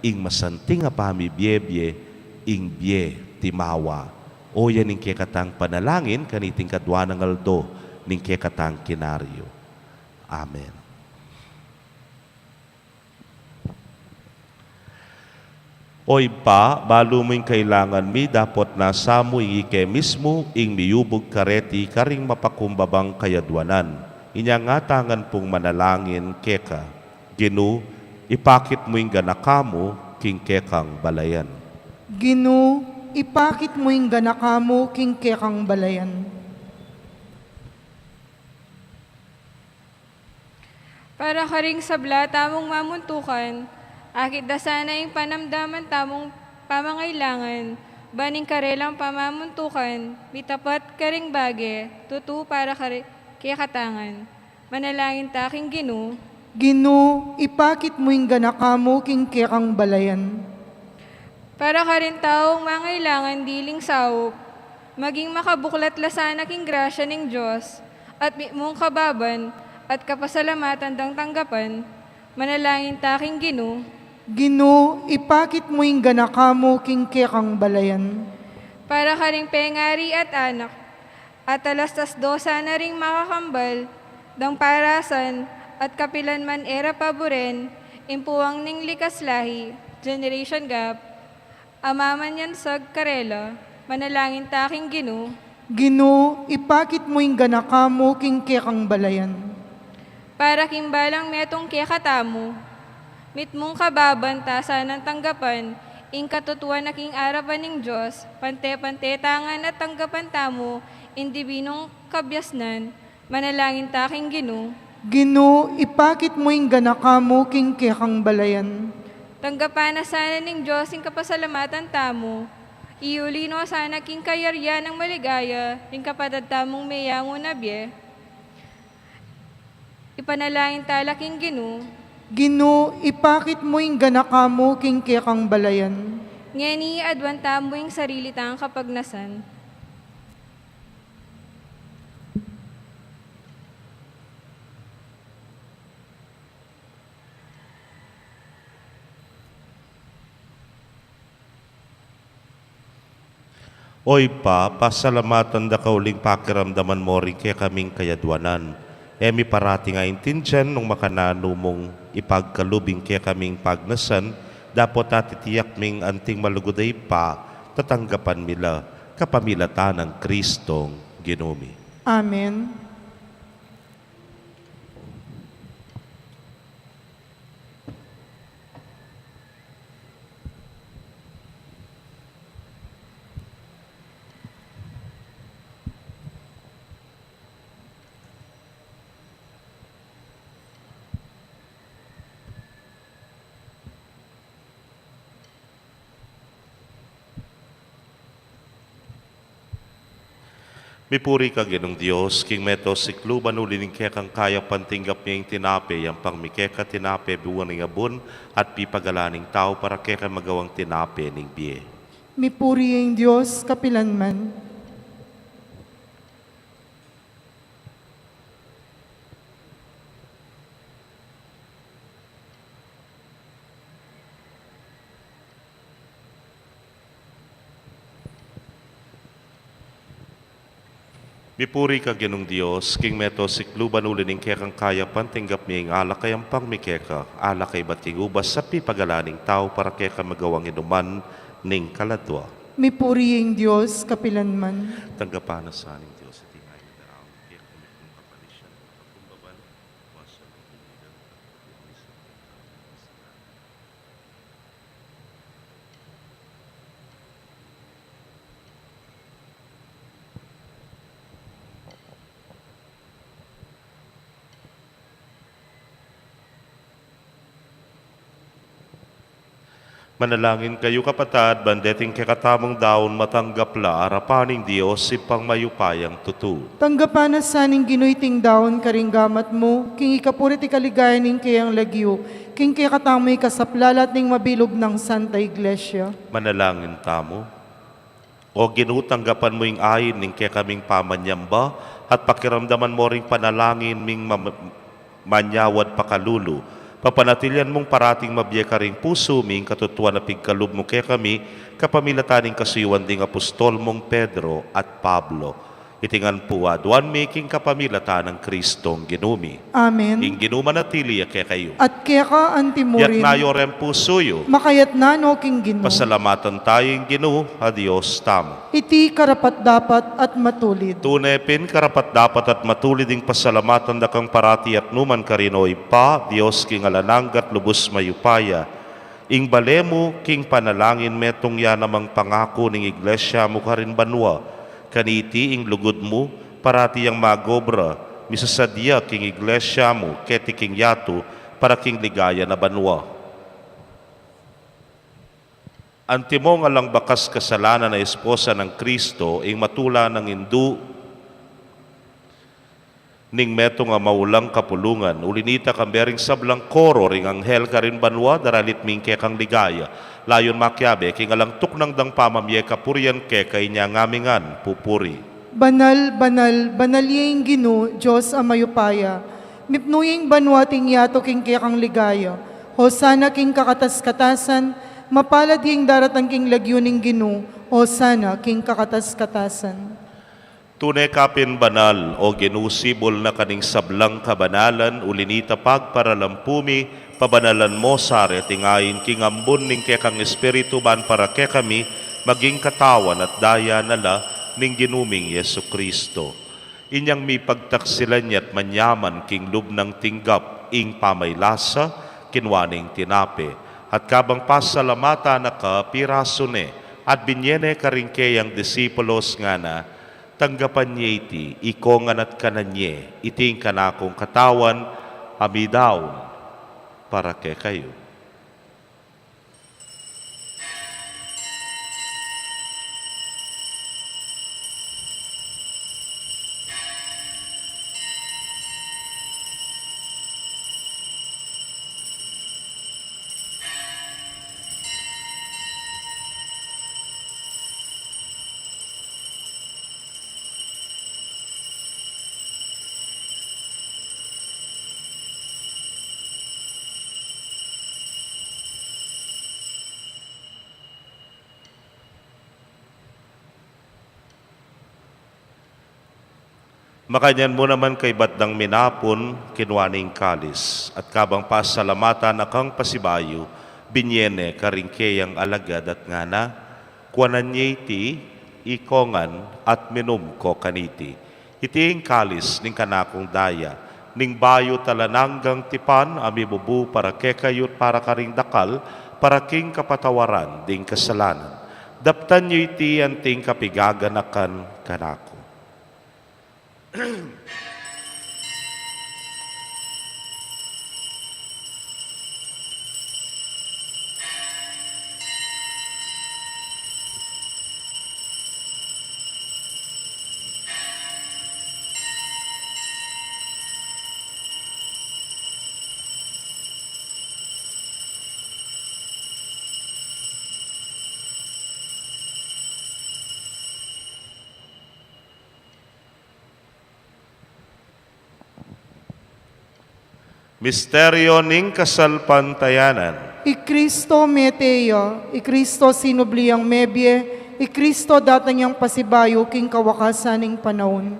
ing masanting a pamibiebie, ing bie timawa. O yan ing kekatang panalangin, kaniting kadua nang aldo ning kekatang Kinaryu. Amen. O Ibpa, balu mu ing kailangan mi, dapot nasa mu ing ike mismu ing miyubug kareti karing mapakumbabang kayadwanan. Inya ngatangan pung manalangin keka. Ginu, ipakit mu ing ganaka mu king kekang balayan. Ginu, ipakit mu ing ganaka mu king kekang balayan. Para karing sabla tamung mamuntukan, akit da sana ing panamdaman tamung pamangailangan, ban ing karelang pamamuntukan mitapat karing bage, tutu para kare-, kekatangan. Manalangin ta king Ginu. Ginu, ipakit mu ing ganaka mu king kekang balayan. Para karing taung mangailangan diling saup, maging makabuklat la sana king grasya ning Dios, at mitmung kababan at kapasalamatan dang tanggapan, manalangin ta king Ginu. Ginu, ipakit mu ing ganaka mu king kekang balayan. Para karing pengari at anak, at alas tasdo sana ring makakambal dang parasan, at kapilan man e ra paburen ing puwang ning likas lahi, generation gap, a mamanyansag karela, manalangin ta king Ginu. Ginu, ipakit mu ing ganaka mu king kekang balayan. Para king balang metung kekatamu, mitmung kababan ta sanang tanggapan ing katutuan a king arapan ning Dios, pante-pante ta ngan a tanggapan tamu ing dibinung kabiasnan, manalangin ta king Ginu. Ginu, ipakit mu ing ganaka mu king kekang balayan. Tanggapan na sana ning Dios ing kapasalamatan tamu, iuli no sana king kayarian nang maligaya ing kapatad tamung meyangu na bie. Ipanalangin ta la king Ginu. Ginu, ipakit mu ing ganaka mu king kekang balayan. Ngeni, aduan tamu ing sarili tang kapagnasan. O Ibpa, pasalamatan da ka uling pakiramdaman mo ring kekaming kayadwanan. E mi parati ngan aintindian nung makananu mung ipagkalub ing kekaming pagnasan, dapot atitiyak ming anting malugud a Ibpa, tatanggapan mi la kapamilatan nang Kristong Ginu mi. Amen. Mipuri ka Ginung Dios, king meto sikluban uli ning kekang kayapan tinggap mi ing tinape, yampang mi keka tinape bunga ning abun, at pipagalan ning tau para keka magawang tinape ning bie. Mipuri ing Dios kapilan man. Mipuri ka Ginung Dios, king meto sikluban uli ning kekang kayapan tinggap mi ing alak a yampang mi keka, alak a ibat king ubas a pipagalan ning tau para keka magawang inuman ning kaladua. Mipuri ing Dios kapilan man. Tanggapan na sa ning Dios iti ngan ing darang keka, mitmung kapalisyan, pakumbaban, kuasa, ning kinigan, at pagkakulisan, ning tau, ning sila. Manalangin kayu, kapatad, ban deting kekatamung daun matanggap la arapan ning Dios, Ibpang mayupayang tutu. Tanggapan na sa ning Ginu iting daun karing gamat mu, king ikapuri at ikaligaya ning keyang lagyu, king kekatamung ikasaplalat ning mabilug nang Santa Iglesia. Manalangin tamu. O Ginu, tanggapan mu ing ain ning kekaming pamanyamba, at pakiramdaman mu ring panalangin ming mam-, manyawad pakalulu. Papanatilian mung parating mabie karing pusu mi ing katutuan a pigkalub mu kekami, kapamilatan ning kasuyuan ding apostol mung Pedro at Pablo. Iti ngan pu aduan mi king kapamilatan nang Kristong Ginu mi. Amen. Ing Ginu manatili ya kekayu. At keka antimurin. Itas yu reng pusu yu. Makaitas no king Ginu. Pasalamatan tamu ing Ginu a Dios tamu. Iti karapat-dapat at matulid. Tune pin karapat-dapat at matulid ing pasalamatan da kang parati at nukarin man, O Ibpa, Dios king alang angga at lubus mayupaya. Ing bale mu king panalangin metung ya namang pangaku ning Iglesia mu karin banua. Kaniti ing lugud mu parati yang mag-obra misasadya king Iglesia mu keti king yatu para king ligaya na banua. Antimong alang bakas kasalanan a esposa nang Kristo, ing matula nang indu ning metung a maulang kapulungan, uli nita kambe ring sablang koro ring anghel karin banua, daralit mi ing kekang ligaya. Layun makiabe king alang tuknang dang pamamie kapurian keka, inya ngan mi ngan pupuri. Banal, banal, banal ya ing Ginu, Dios a mayupaya. Mipnu ya ing banua at ing yatu king kekang ligaya. Hosana king kakatas-katasan, mapalad ya ing daratang king lagyu ning Ginu, Hosana king kakatas-katasan. Tune ka pin banal, O Ginu, sibul na kaning sablang kabanalan, uli nita pagparalampu mi, pabanalan mu sa reting ain king ambun ning kekang Espiritu, ban para kekami maging katawan at daya na la ning Ginu ming Jesucristo. Inyang mipagtaksilan ya at manyaman king lub nang tinggap ing pamaylasa, kinua ne ing tinape, at kabang pasalamatan na ka, pirasu ne, at binye ne karing keyang disipulos, ngana: Tanggapan ye iti, ikongan at kanan ye, iti ing kanakung katawan a midaun para kekayu. Makanyan mu naman kaybat dang minapun, kinua ne ing kalis, at kabang pasalamatan na kang pasibayu, binye ne karing keyang alagad at ngana: Kuanan ye iti, ikongan, at minum ko kaniti. Iti ing kalis ning kanakung daya, ning bayu at alang anggang tipan, a mibubu para kekayu at para karing dakal, para king kapatawaran ding kasalanan. Daptan yu iti anting kapigaganakan kanaku. Misteryo ning kasalpantayanan. I Kristo mete ya, i Kristo sinubli yang mebie, i Kristo datang yang pasibayu king kawakasan ning panaun.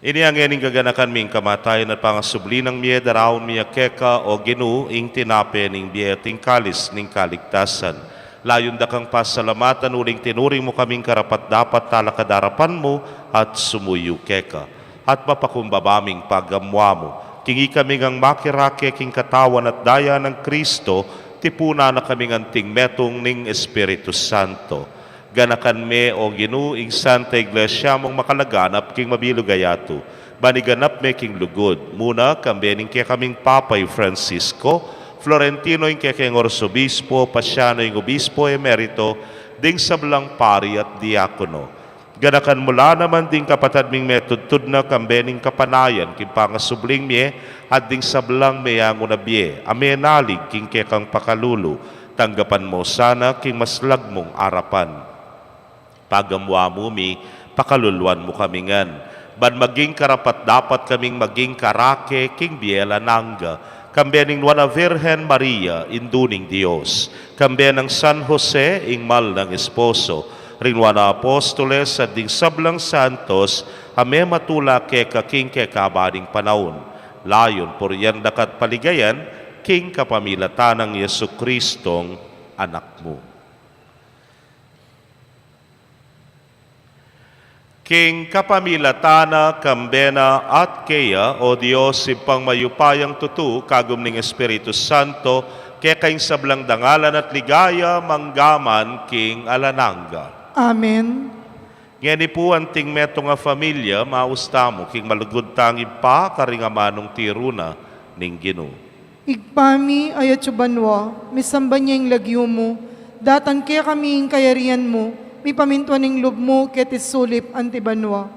Ini ngeni ing gaganakan mi king kamatayan at pangasubli nang mie, daraun mi keka, O Ginu, ing tinape ning bie at ing kalis ning kaligtasan. Layun da kang pasalamatan uling tinuring mu kaming karapat-dapat talakad king arapan mu at sumuyu keka. At mapakumbaba ming pagamuan mu, king ikami ngang makirake king katawan at daya nang Kristo, tipunan na kaming anting metung ning Espiritu Santo. Ganakan me, O Ginu, ing Santa Iglesia mung makalaganap king mabilug a yatu, ban iganap me king lugud, muna kambe ning kekaming Papa i Francisco, Florentino ing kekeng arsobispo, Pasiano ing obispo emerito, ding sablang pari at diakono. Ganakan mu la naman ding kapatad ming metudtud na kambe ning kapanayan king pangasubling mie at ding sablang meyangu na bie a menalig king kekang pakalulu, tanggapan mu sana king maslag mung arapan. Pagamu-amu mi, pakaluluan mu kami ngan, ban maging karapat-dapat kaming maging karake king bie alang angga, kambe ning Nuan a Virgen Maria, Indu ning Dios, kambe nang San Jose, ing mal nang esposo, ring Nuan a Apostoles, at ding sablang santos a mematula keka king kekaba ning panaun. Layun purian da ka at paligayan king kapamilatan nang Jesucristong Anak mu. King kapamilatan na, kambe na, at keya, o Dios, Ibpang mayupayang tutu, kagum ning Espiritu Santo, keka ing sablang dangalan at ligaya, mangga man king alang angga. Amen. Ngeni pu, anting metung a familia, maus tamu king malugud tang Ibpa, karing amanung tiru na ning Ginu. Ibpa mi, atsu ka banua, misamban ya ing lagyu mu, datang kekami ing kayarian mu, mipamintuan ing lub mu keti sulip anti banua.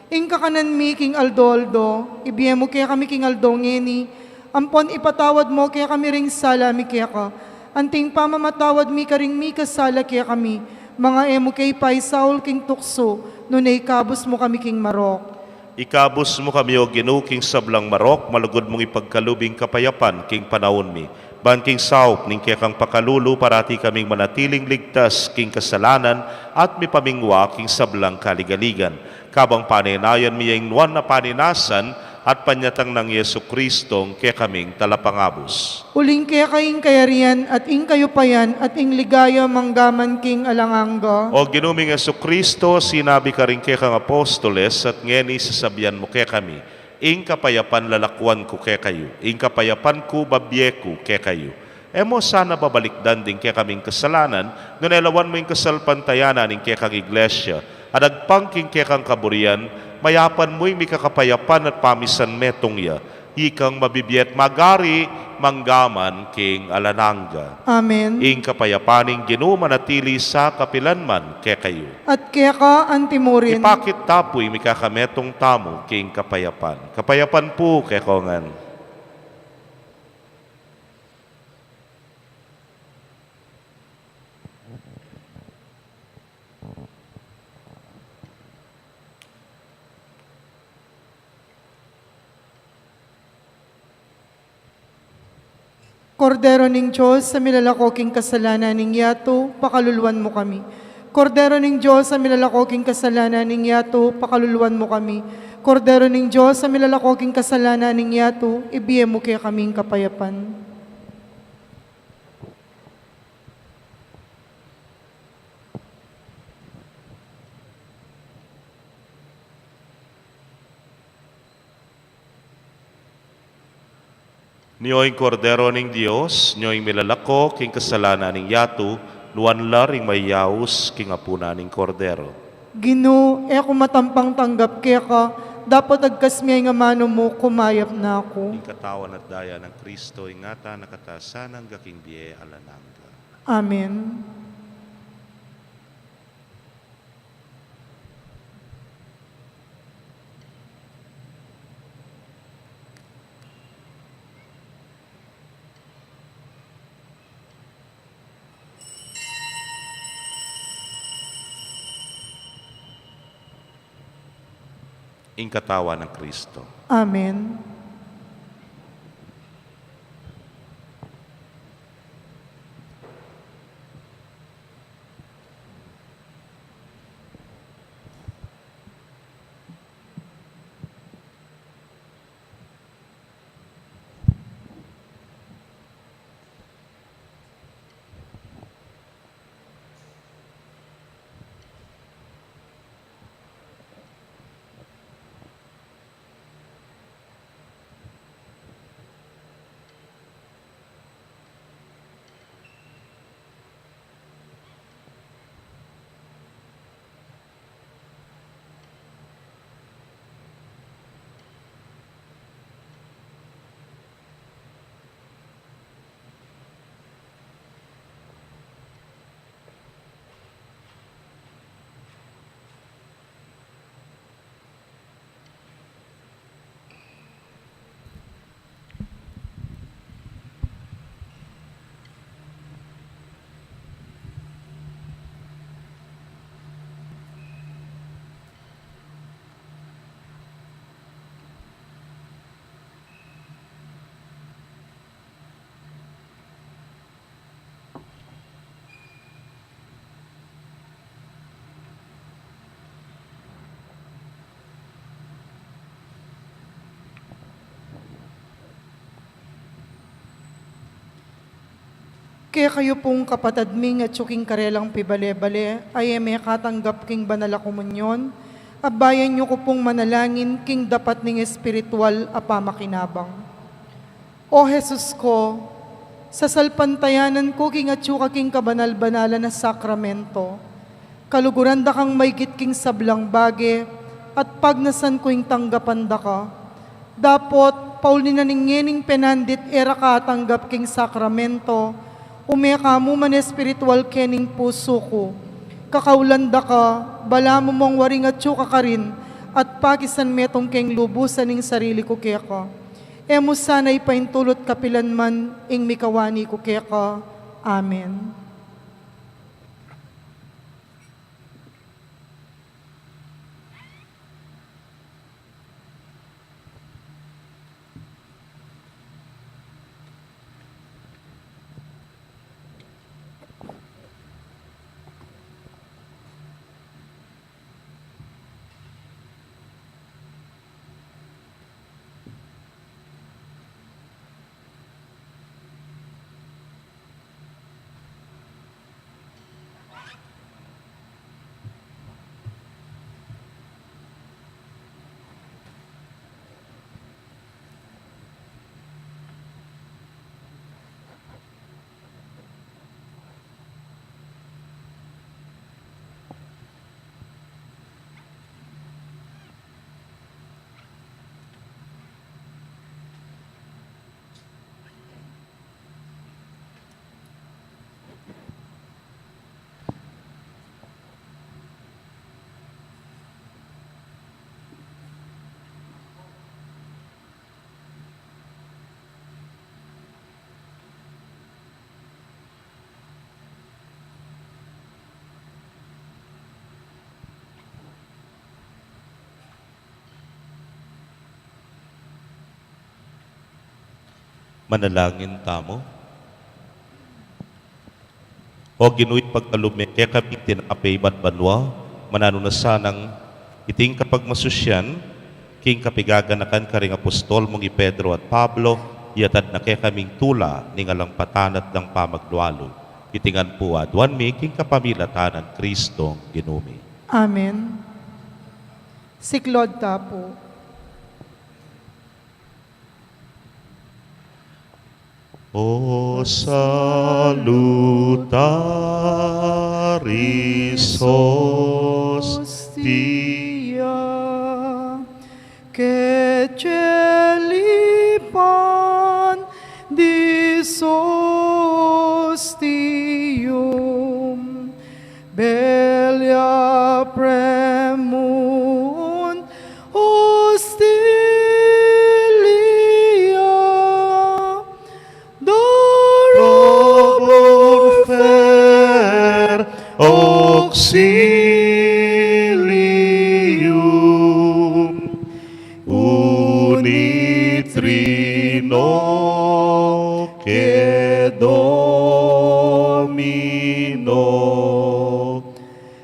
Ing kakanan mi king aldo-aldo, ibie mu kekami king aldo ngeni, ampon ipatawad mu kekami ring sala mi keka, anting pamamatawad mi karing mikasala kekami, manga e mu ke paisaul king tuksu, nune ikabus mu kami king marok. Ikabus mu kami, O Ginu, king sablang marok, malugud mung ipagkalub ing kapayapan king panaun mi. Ban king saup ning kekang pakalulu, parati kaming manatiling ligtas king kasalanan at mipamingwa king sablang kaligaligan. Kabang panenayan mi ya ing nuan a panenasan at panyatang nang Jesucristong kekaming Talapangabus. Uling keka ing kayarian, at ing kayupayan, at ing ligaya, mangga man king alang angga. O Ginu ming Jesucristo, sinabi karing kekang apostoles, at ngeni sasabian mu kekami, ing kapayapan lalakuan ku kekayu, ing kapayapan ku babie ku kekayu. E mu sana babalikdan ding kekaming kasalanan, nune lawan mu ing kasalpantayanan ning kekang iglesia, at agpang king kekang kaburian, mayapan mu ing mikakapayapan at pamisan metung ya, ikang mabibie at magari, mangga man king alang angga. Amen. Ing kapayapan ning Ginu manatili sa kapilan man kekayu. At keka antimurin. Ipakit ta pu ing mikakametung tamu king kapayapan. Kapayapan pu kekongan. Kordero ning Dios, a milalako king kasalanan ning yatu, pakaluluan mu kami. Kordero ning Dios, a milalako king kasalanan ning yatu, pakaluluan mu kami. Kordero ning Dios, a milalako king kasalanan ning yatu, ibie mu kekaming kapayapan. Nio ing Kordero ning Dios, nio ing milalako king kasalanan ning yatu, nuan la ring mayaus king apunan ning Kordero. Ginu, e ku matampang tanggap keka, dapot agkas me ing amanu mu, kumayap na ku. Ing katawan at daya nang Kristo, ingatan na katasan angga king bie alang angga. Amen. Ing katawan nang Kristo. Amen. Kekayu pung kapatad ming atyu king karelang pibale-bale, a e mekatanggap king banal a komunyon, abayan yu ku pung manalangin king dapat ning espiritual a pamakinabang. O Jesus ko, sasalpantayanan ku king atyu ka king kabanal-banalan a sakramento. Kaluguran da kang maygit king sablang bage, at pagnasan ku ing tanggapan da ka. Dapot, pauli na ning ngening penandit e ra ka atanggap king sakramento, ume ka mu man espiritual kening pusu ku. Kakaulan da ka, balamu mong waring atyu ka karin, at pakisan metung keng lubusan ing sarili ku keka. E mu sana ipaintulut kapilan man ing mikawani ku keka. Amen. Manalangin tamu. O Ginu, ipagkalub me kekami ing tinape ibat banua, mananu na sanang iting kapagmasusyan, king kapigaganakan karing apostol mung i Pedro at Pablo, iyatad na kekaming tula ning alang patan at dang pamaglualu. Iti ngan pu aduan mi king kapamilatan nang Kristong Ginu mi. Amen. Siklaud ta pu. O salutaris hostia, que celi pan dis ostium, velia premunt hostilia, dare, robur fer auxilium, unitrino que Domino,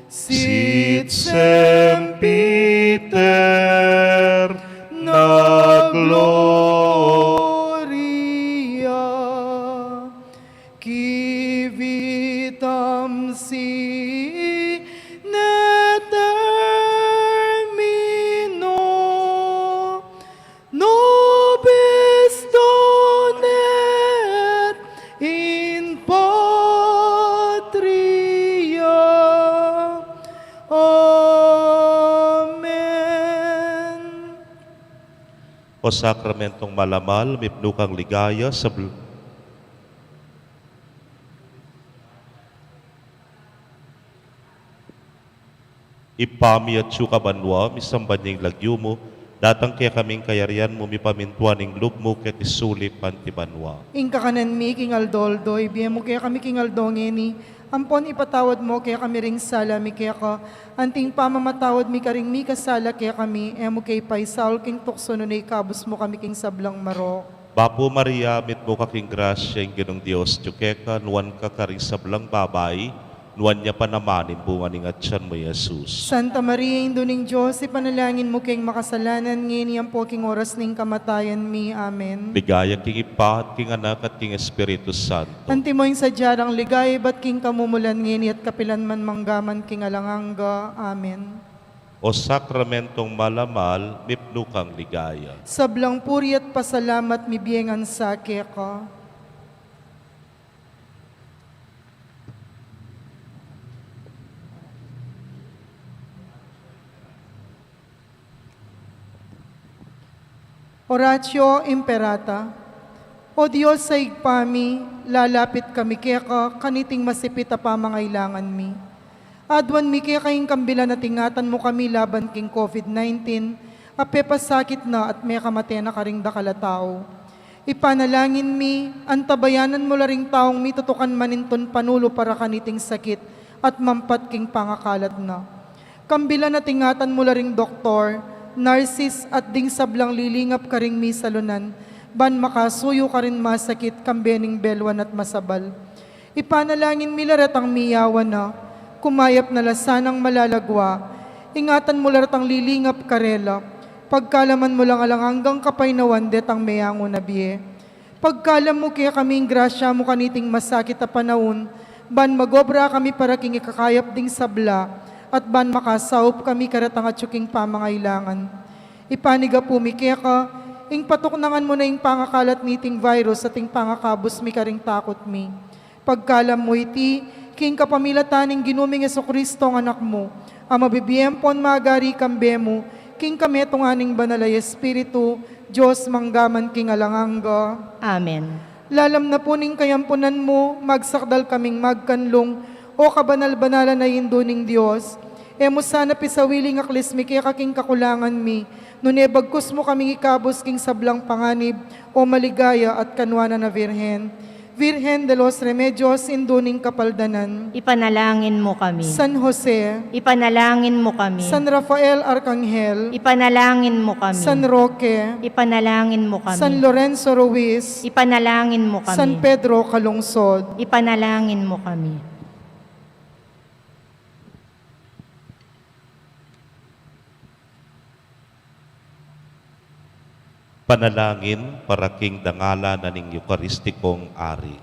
sit semper aeterna gloria, qui vitam sine termino nobis donet in patria. Amen. O sakramentong malamal, mipnu kang ligaya, sabl- Ibpa mi atsu ka banua, misamban ya ing lagyu mu, datang kekami ing kayarian mu, mipamintuan ing lub mu keti sulip anti banua. Ing kakanan mi king aldo-aldo, ibie mu kekami king aldo ngeni, ampon ipatawad mu kekami ring sala mi keka, anti ing pamamatawad mi karing mikasala kekami, e mu ke ipaisaul king tuksu nune ikabus mu kami king sablang marok. Bapu Maria, mitmu ka king grasya, ing Ginung Dios atyu keka, nuan ka karing sablang babai, Nuan ya pa naman ing bunga ning atian mu, i Jesus. Santa Maria, Indu ning Dios, ipanalangin mu keng makasalanan, ngeni ampo king oras ning kamatayan mi. Amen. Ligaya king Ibpa, at king Anak, at king Espiritu Santo. Antimo ing sadya nang ligaya ibat king kamumulan, ngeni at kapilan man, mangga man king alang angga. Amen. O sakramentong mal a mal, mipnu kang ligaya. Sablang puri at pasalamat mibie ngan sa keka. Oratio Imperata. O Dios a Ibpa mi, lalapit kami keka kaniting masipit a pamangailangan mi. Aduan mi keka ing kambilan at ingatan mu kami laban king COVID nineteen, a pepasakit na at mekamate na karing dakal a tau. Ipanalangin mi, antabayanan mu la ring taung mitutukan manintun panulu para kaniting sakit at mampat king pangakalat na. Kambilan at ingatan mu la ring doktor, narsis, at ding sablang lilingap karing misalunan, ban makasuyu karing masakit, kambe ning belwan at masabal. Ipanalangin mi la retang miyawan na, kumayap na la sanang malalagwa, ingatan mu la retang lilingap karela, pagkalaman mu lang alang anggang kapaynawan detang meyangu na bie. Pagkalam mu kekami ing grasya mu kaniting masakit a panaun, ban magobra kami para king ikakayap ding sabla, at ban makasaup kami karetang atyu king pamangailangan. Ipanigapu mi keka, ing patuknangan mu na ing pangakalat niting virus at ing pangakabus mi karing takut mi. Pagkalam mu iti, king kapamilatan ning Ginu ming Jesucristo a Anak mu, a mabibie ampon magari kambe mu, king kametungan ning Banal a Espiritu, Dios mangga man king alang angga. Amen. Lalam na pu ning kayampunan mu, magsakdal kaming magkanlung, O kabanal-banalan a Indu ning Dios, e mu sana pisawili ing aklis mi keka king kakulangan mi, nune bagkus mu kaming ikabus king sablang panganib, O maligaya at kanuanan a Virgen. Virgen de los Remedios, Indu ning Kapaldanan. Ipanalangin mu kami. San Jose. Ipanalangin mu kami. San Rafael Arkanghel. Ipanalangin mu kami. San Roque. Ipanalangin mu kami. San Lorenzo Ruiz. Ipanalangin mu kami. San Pedro Calungsod. Ipanalangin mu kami. Panalangin para king dangalan na ning Eukaristikong Ari.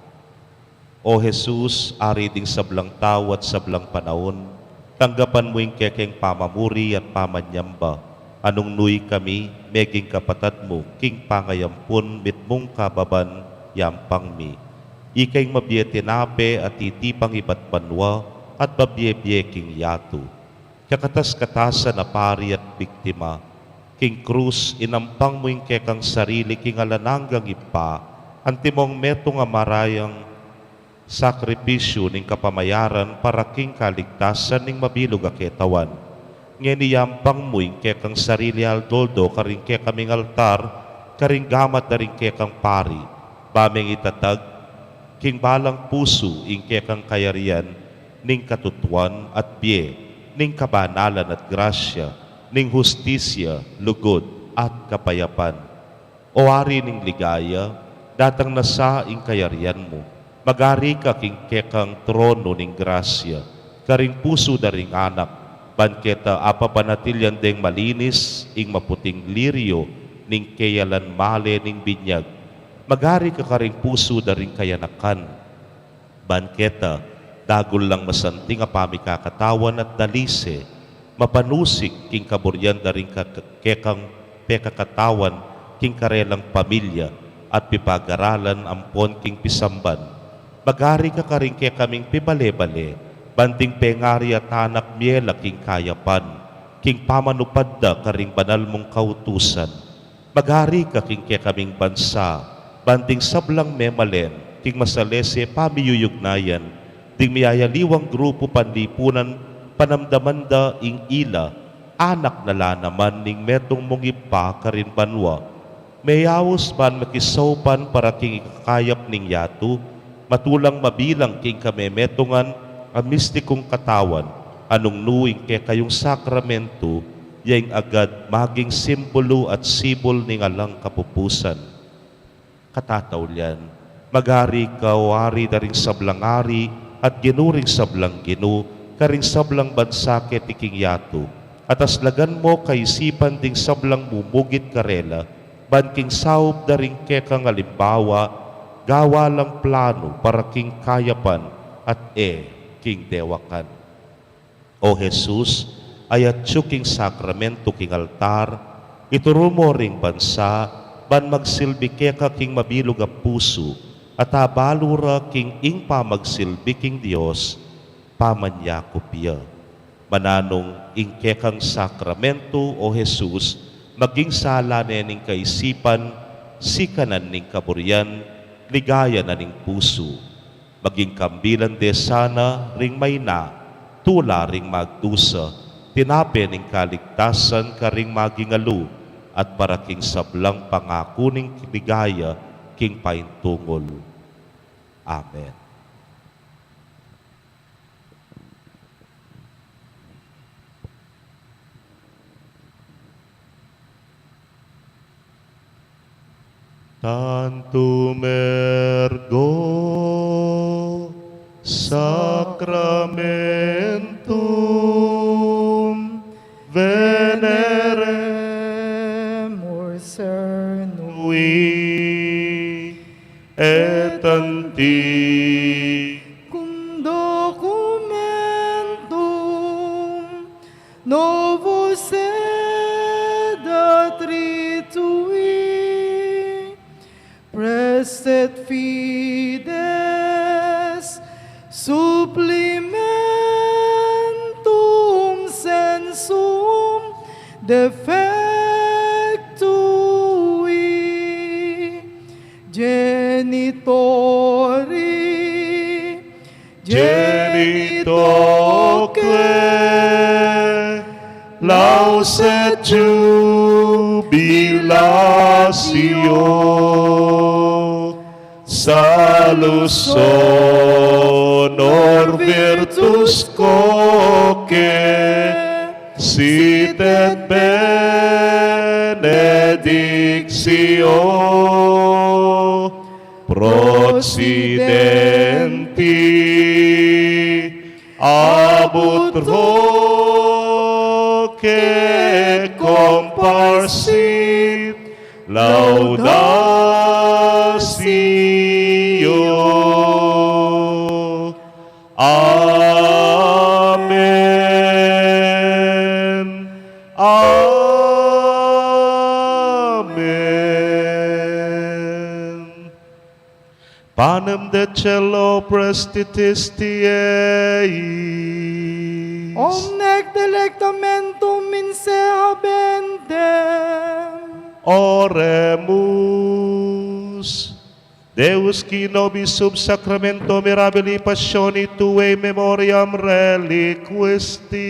O Jesus, Ari ding sablang tau at sablang panaun, tanggapan mu ing kekeng pamamuri at pamanyamba, a nung nu ikami, meging kapatad mu, king pangayampun mitmung kababan, yampang mi. Ika ing mabie tinape a titipang ibat banua, at mabie-bie king yatu. Kakatas-katasan a pari at biktima, king krus inampang mu ing kekang sarili king alang anggang Ibpa, antimong metung a marayang sakripisyu ning kapamayaran para king kaligtasan ning mabilug a ketawan. Ngeni yampang mu ing kekang sarili aldo-aldo karing kekaming altar, karing gamat da ring kekang pari, ba meng itatag king balang pusu ing kekang kayarian ning katutuan at bie, ning kabanalan at grasya, ning hustisya, lugud, at kapayapan. O Ari ning ligaya, datang na sa ing kayarian mu. Magari ka king kekang tronu ning grasya, karing pusu da ring anak, ban keta apabanatil yang deng malinis ing maputing liryo ning keyalan male ning binyag. Magari ka karing pusu da ring kayanakan, ban keta dagul lang masanting a pamikakatawan at dalise, mapanusik king kaburian da ring ka-, kekang pekakatawan king karelang pamilya at pipagaralan ampon king pisamban. Magari ka karing kekaming pibale-bale, ban ding pengari at anak mie la king kayapan, king pamanupad da karing banal mung kautusan. Magari ka king kekaming bansa, ban ding sablang memalen, king masalese pamiyuyugnayan, ding miyayaliwang grupu panlipunan, panamdaman da ing ila, anak na la naman ning metung mung Ibpa karin banua. Meyaus ban makisaupan para king ikakayap ning yatu, matulang mabilang king kamemetungan a mistikung katawan, a nung nu ing kekayung sakramentu, ya ing agad maging simbulu at sibul ning alang kapupusan. Katataulian, magari ka, o Ari da ring sablang ari, at Ginu ring sablang ginu, karing sablang bansa keti king yatu, at aslagan mu kaisipan ding sablang mumugit karela, ban king saup da ring kekang alimbawa, gawa lang planu para king kayapan at e king dewakan. O Jesus, ayatyu king sakramentu king altar, ituru mu ring bansa, ban magsilbi keka king mabilug a pusu, at abalu ra king ing pamagsilbi king Dios, pamanyakup ya. Mananung ing kekang sakramentu, o Jesus, maging sala ne ning kaisipan, sikanan ning kaburian, ligaya na ning pusu. Maging kambilan de sana ring maina, tula ring magdusa, tinape ning kaligtasan karing magingalu, at para king sablang pangaku ning ligaya king paintungul. Amen. Tantum ergo sacramentum veneremur cernui, et antiquum documentum novus sed adtritui, praestet fides supplementum censum defectui. Genitori, genitoque, laus et jubilatio, salus honor virtus quoque, sit et benedictio, procidenti ab utroque comparsit laudatio. Amen. Amen. Panem de celo prestitisti eis. Omne delectamentum in se habendem. Oremus. Deus, qui nobis sub sacramento mirabilis passionii tuae memoriam reliquisti,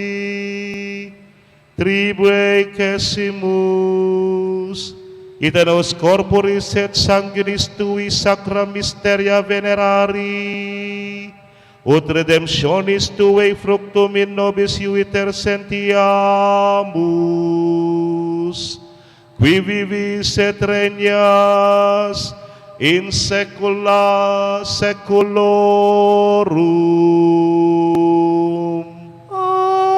tribuequesimus, ite nos corporis et sanguinis tuis sacra mysteria venerari, ut redemptionis tuae fructum in nobis iuiter sentiamus, qui vivis et regnas in saecula saeculorum. Amen.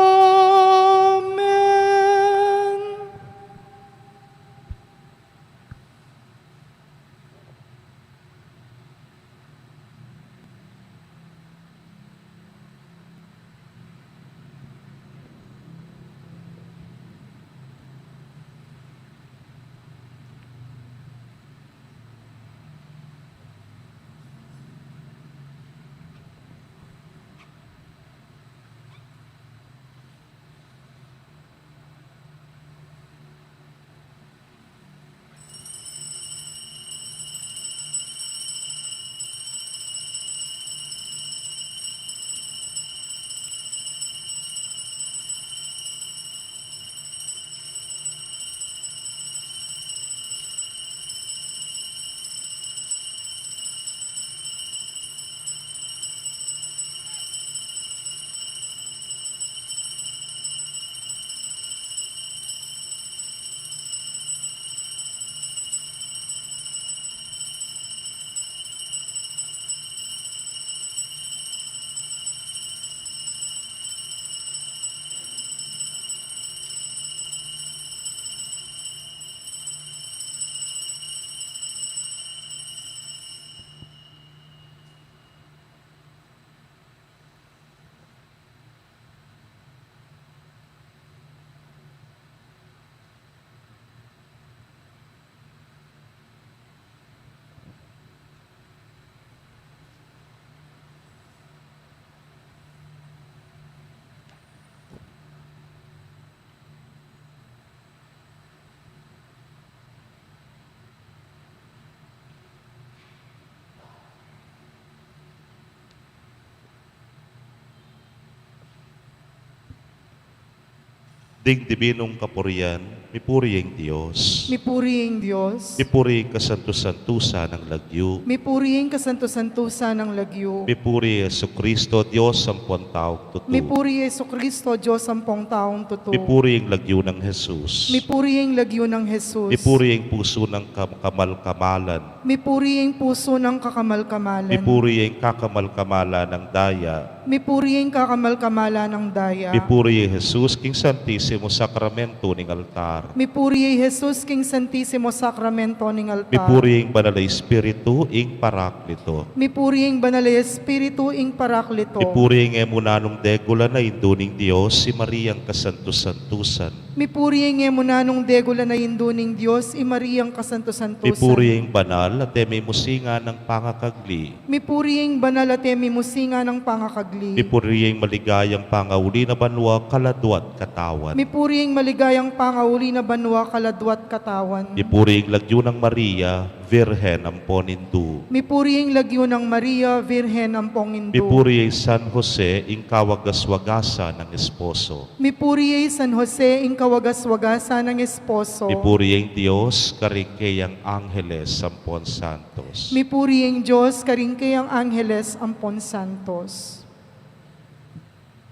Ding dibinung kapurian, mipuri ing Dios. Mipuri ing Dios. Mipuri ing kasantu-santusan nang lagyu. Mipuri ing kasantu-santusan nang lagyu. Mipuri Jesucristo, Dios ampon taung tutu. Mipuri Jesucristo, Dios ampon taung tutu. Mipuri ing lagyu nang Jesus. Mipuri ing lagyu nang Jesus. Mipuri ing pusu nang kam-, kamal-kamalan. Mipuri ing pusu nang kakamal-kamalan. Mipuri ing kakamal-kamalan nang daya. Mipuri ing kakamal-kamalan nang daya. Mipuri Jesus king Santisimo Sakramento ning altar. Mipuri Jesus king Santisimo Sakramento ning altar. Mipuri ing Banal a Espiritu ing Parakleto. Mipuri ing Banal a Espiritu ing Parakleto. Mipuri ing e mu nanung degulan a Indu ning Dios, i Mariang kasantu-santusan. Mipuri ing e mu nanung degulan a Indu ning Dios, i Mariang kasantu-santusan. Mipuri ing banal at e mimusingan a pangakagli. Mipuri ing banal at e mimusingan a pangakagli. Mipuri ing maligayang pangauli na banua, kaladua at katawan. Mipuri ing maligayang pangauli na banua, kaladua at katawan. Mipuri ing lagyu nang Maria, Virgen ampon Indu. Mipuri ing lagyu nang Maria, Virgen ampon Indu. Mipuri ing San Jose, ing kawagas-wagasan nang esposo. Mipuri ing San Jose, ing kawagas-wagasan nang esposo. Mipuri ing Dios karing keyang angheles ampon santos. Mipuri ing Dios karing keyang angheles ampon santos.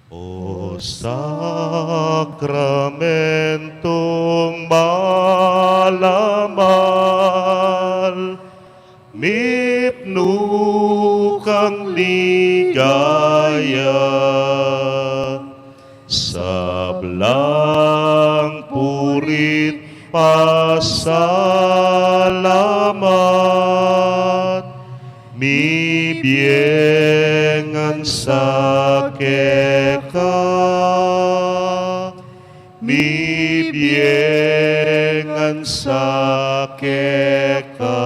O sakramentong mal a mal, mipnu kang ligaya, sablang puri't pasalamat, mibie ngan sa keka, mibie ngan sa keka.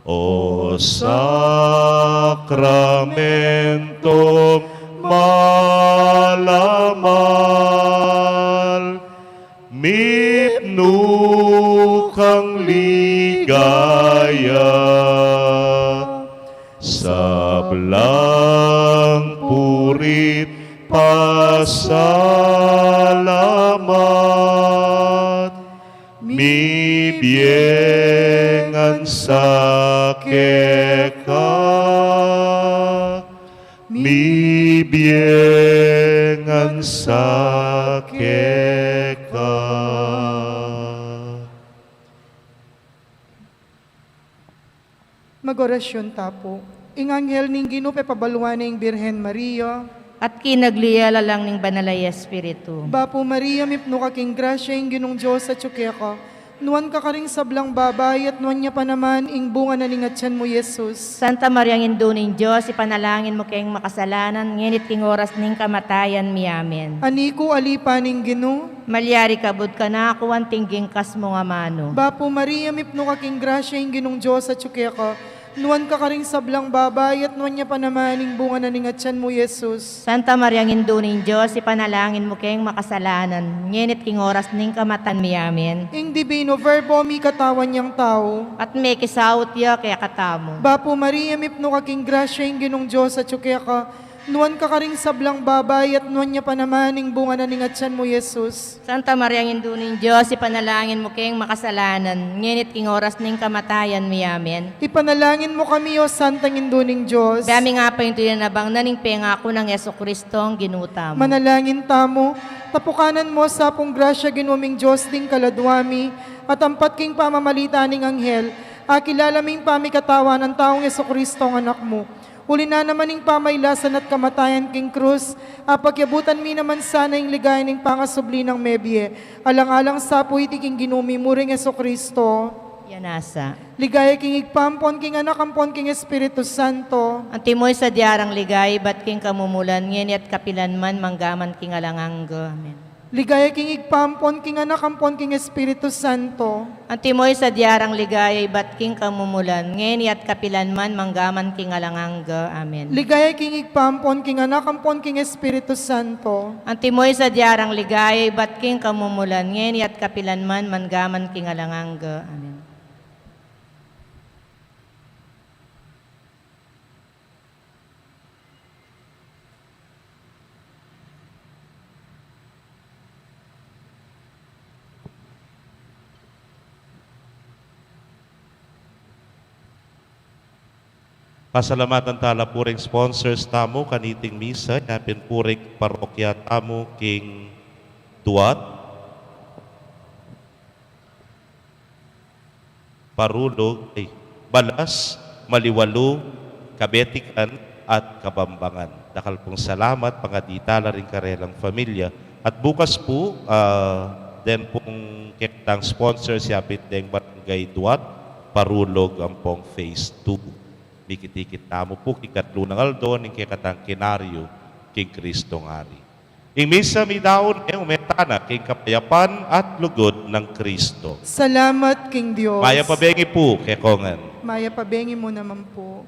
O sakramentong mal a mal, mipnu kang ligaya, sablang puri't pasalamat, mibie ngan sa keka, mibie ngan sa keka. Mag-orasyun ta pu. Ing anghel ning Ginu pepabaluan ne ing Birhen Maria. At kinagli ya lalang ning Banal a Espiritu. Bapu Maria, mipnu ka king grasya, ing Ginung Dios atyu keka. Nuan ka karing sablang babai, at nuan ya pa naman ing bunga na ning atian mu, Jesus. Santa Mariang Indu ning Dios, ipanalangin mu keng makasalanan, ngeni at king oras ning kamatayan mi. Amen. Ani ku, ali pa ning Ginu. Malyari kabud kanaku anting gingkas mung amanu. Bapu Maria, mipnu ka king grasya, ing Ginung Dios atyu keka. Nuan ka karing sablang babai, at nuan ya pa naman ing bunga na ning atian mu, Jesus. Santa Mariang Indu ning Dios, ipanalangin mu keng makasalanan, ngeni at king oras ning kamatayan mi. Amen. Ing Divino Verbo mikatawan yang tau. At mekisaut ya kekatamu. Bapu Maria, mipnu ka king grasya, ing Ginung Dios atyu keka. Nuan ka karing sablang babai, at nuan ya pa naman ing bunga na ning atian mu, Jesus. Santa Mariang Indu ning Dios, ipanalangin mu keng makasalanan, ngeni at king oras ning kamatayan mi. Amen. Ipanalangin mu kami, O Santang Indu ning Dios. Ba mi nga paintuyan abang na ning pengaku nang Jesucristong Ginu tamu. Manalangin tamu. Tapukanan mu sa pung grasya, Ginu ming Dios, ding kaladua mi, at ampat king pamamalita ning anghel, akilala ming pamikatawan nang taung Jesucristong Anak mu. Uli na naman ning pamailasan at kamatayan king krus, apagyabutan mi naman sana ing ligaya ning pangasubli nang mebie, alang-alang sa pu iti king Ginu mi mu ring Jesucristo. Yanasa. Ligaya king Ibpa ampon king Anak ampon king Espiritu Santo. Antimo ing sadya rang ligaya ibat king kamumulan, ngeni at kapilan man, mangga man king alang angga. Amen. Ligaya king Ibpa ampon king Anak ampon king Espiritu Santo. Antimo ing sadya rang ligaya ibat king kamumulan, ngeni at kapilan man, mangga man king alang angga. Amen. Ligaya king Ibpa ampon king Anak ampon king Espiritu Santo. Antimo ing sadya rang ligaya ibat king kamumulan, ngeni at kapilan man, mangga man king alang angga. Amen. Pasalamatan tala pu ring sponsors tamu kaniting misa, yapin pu ring parokya tamu king Duat, Parulug, ay, Balas, Maliwalu, Kabetikan, at Kabambangan. Dakal pung salamat, pangadi tala ring karelang familia. At bukas pu, ah, den pung kekatang sponsors, yapin deng Barangay Duat, Parulug, ampong phase two. Mikit-ikit tamu pu king katlu nang aldo ning kekatang kinaryu king Kristong Ari. Ing misa midaun ne, ume tana king kapayapan at lugud nang Kristo. Salamat king Dios. Mayap a bengi pu kekongan. Mayap a bengi mu naman pu.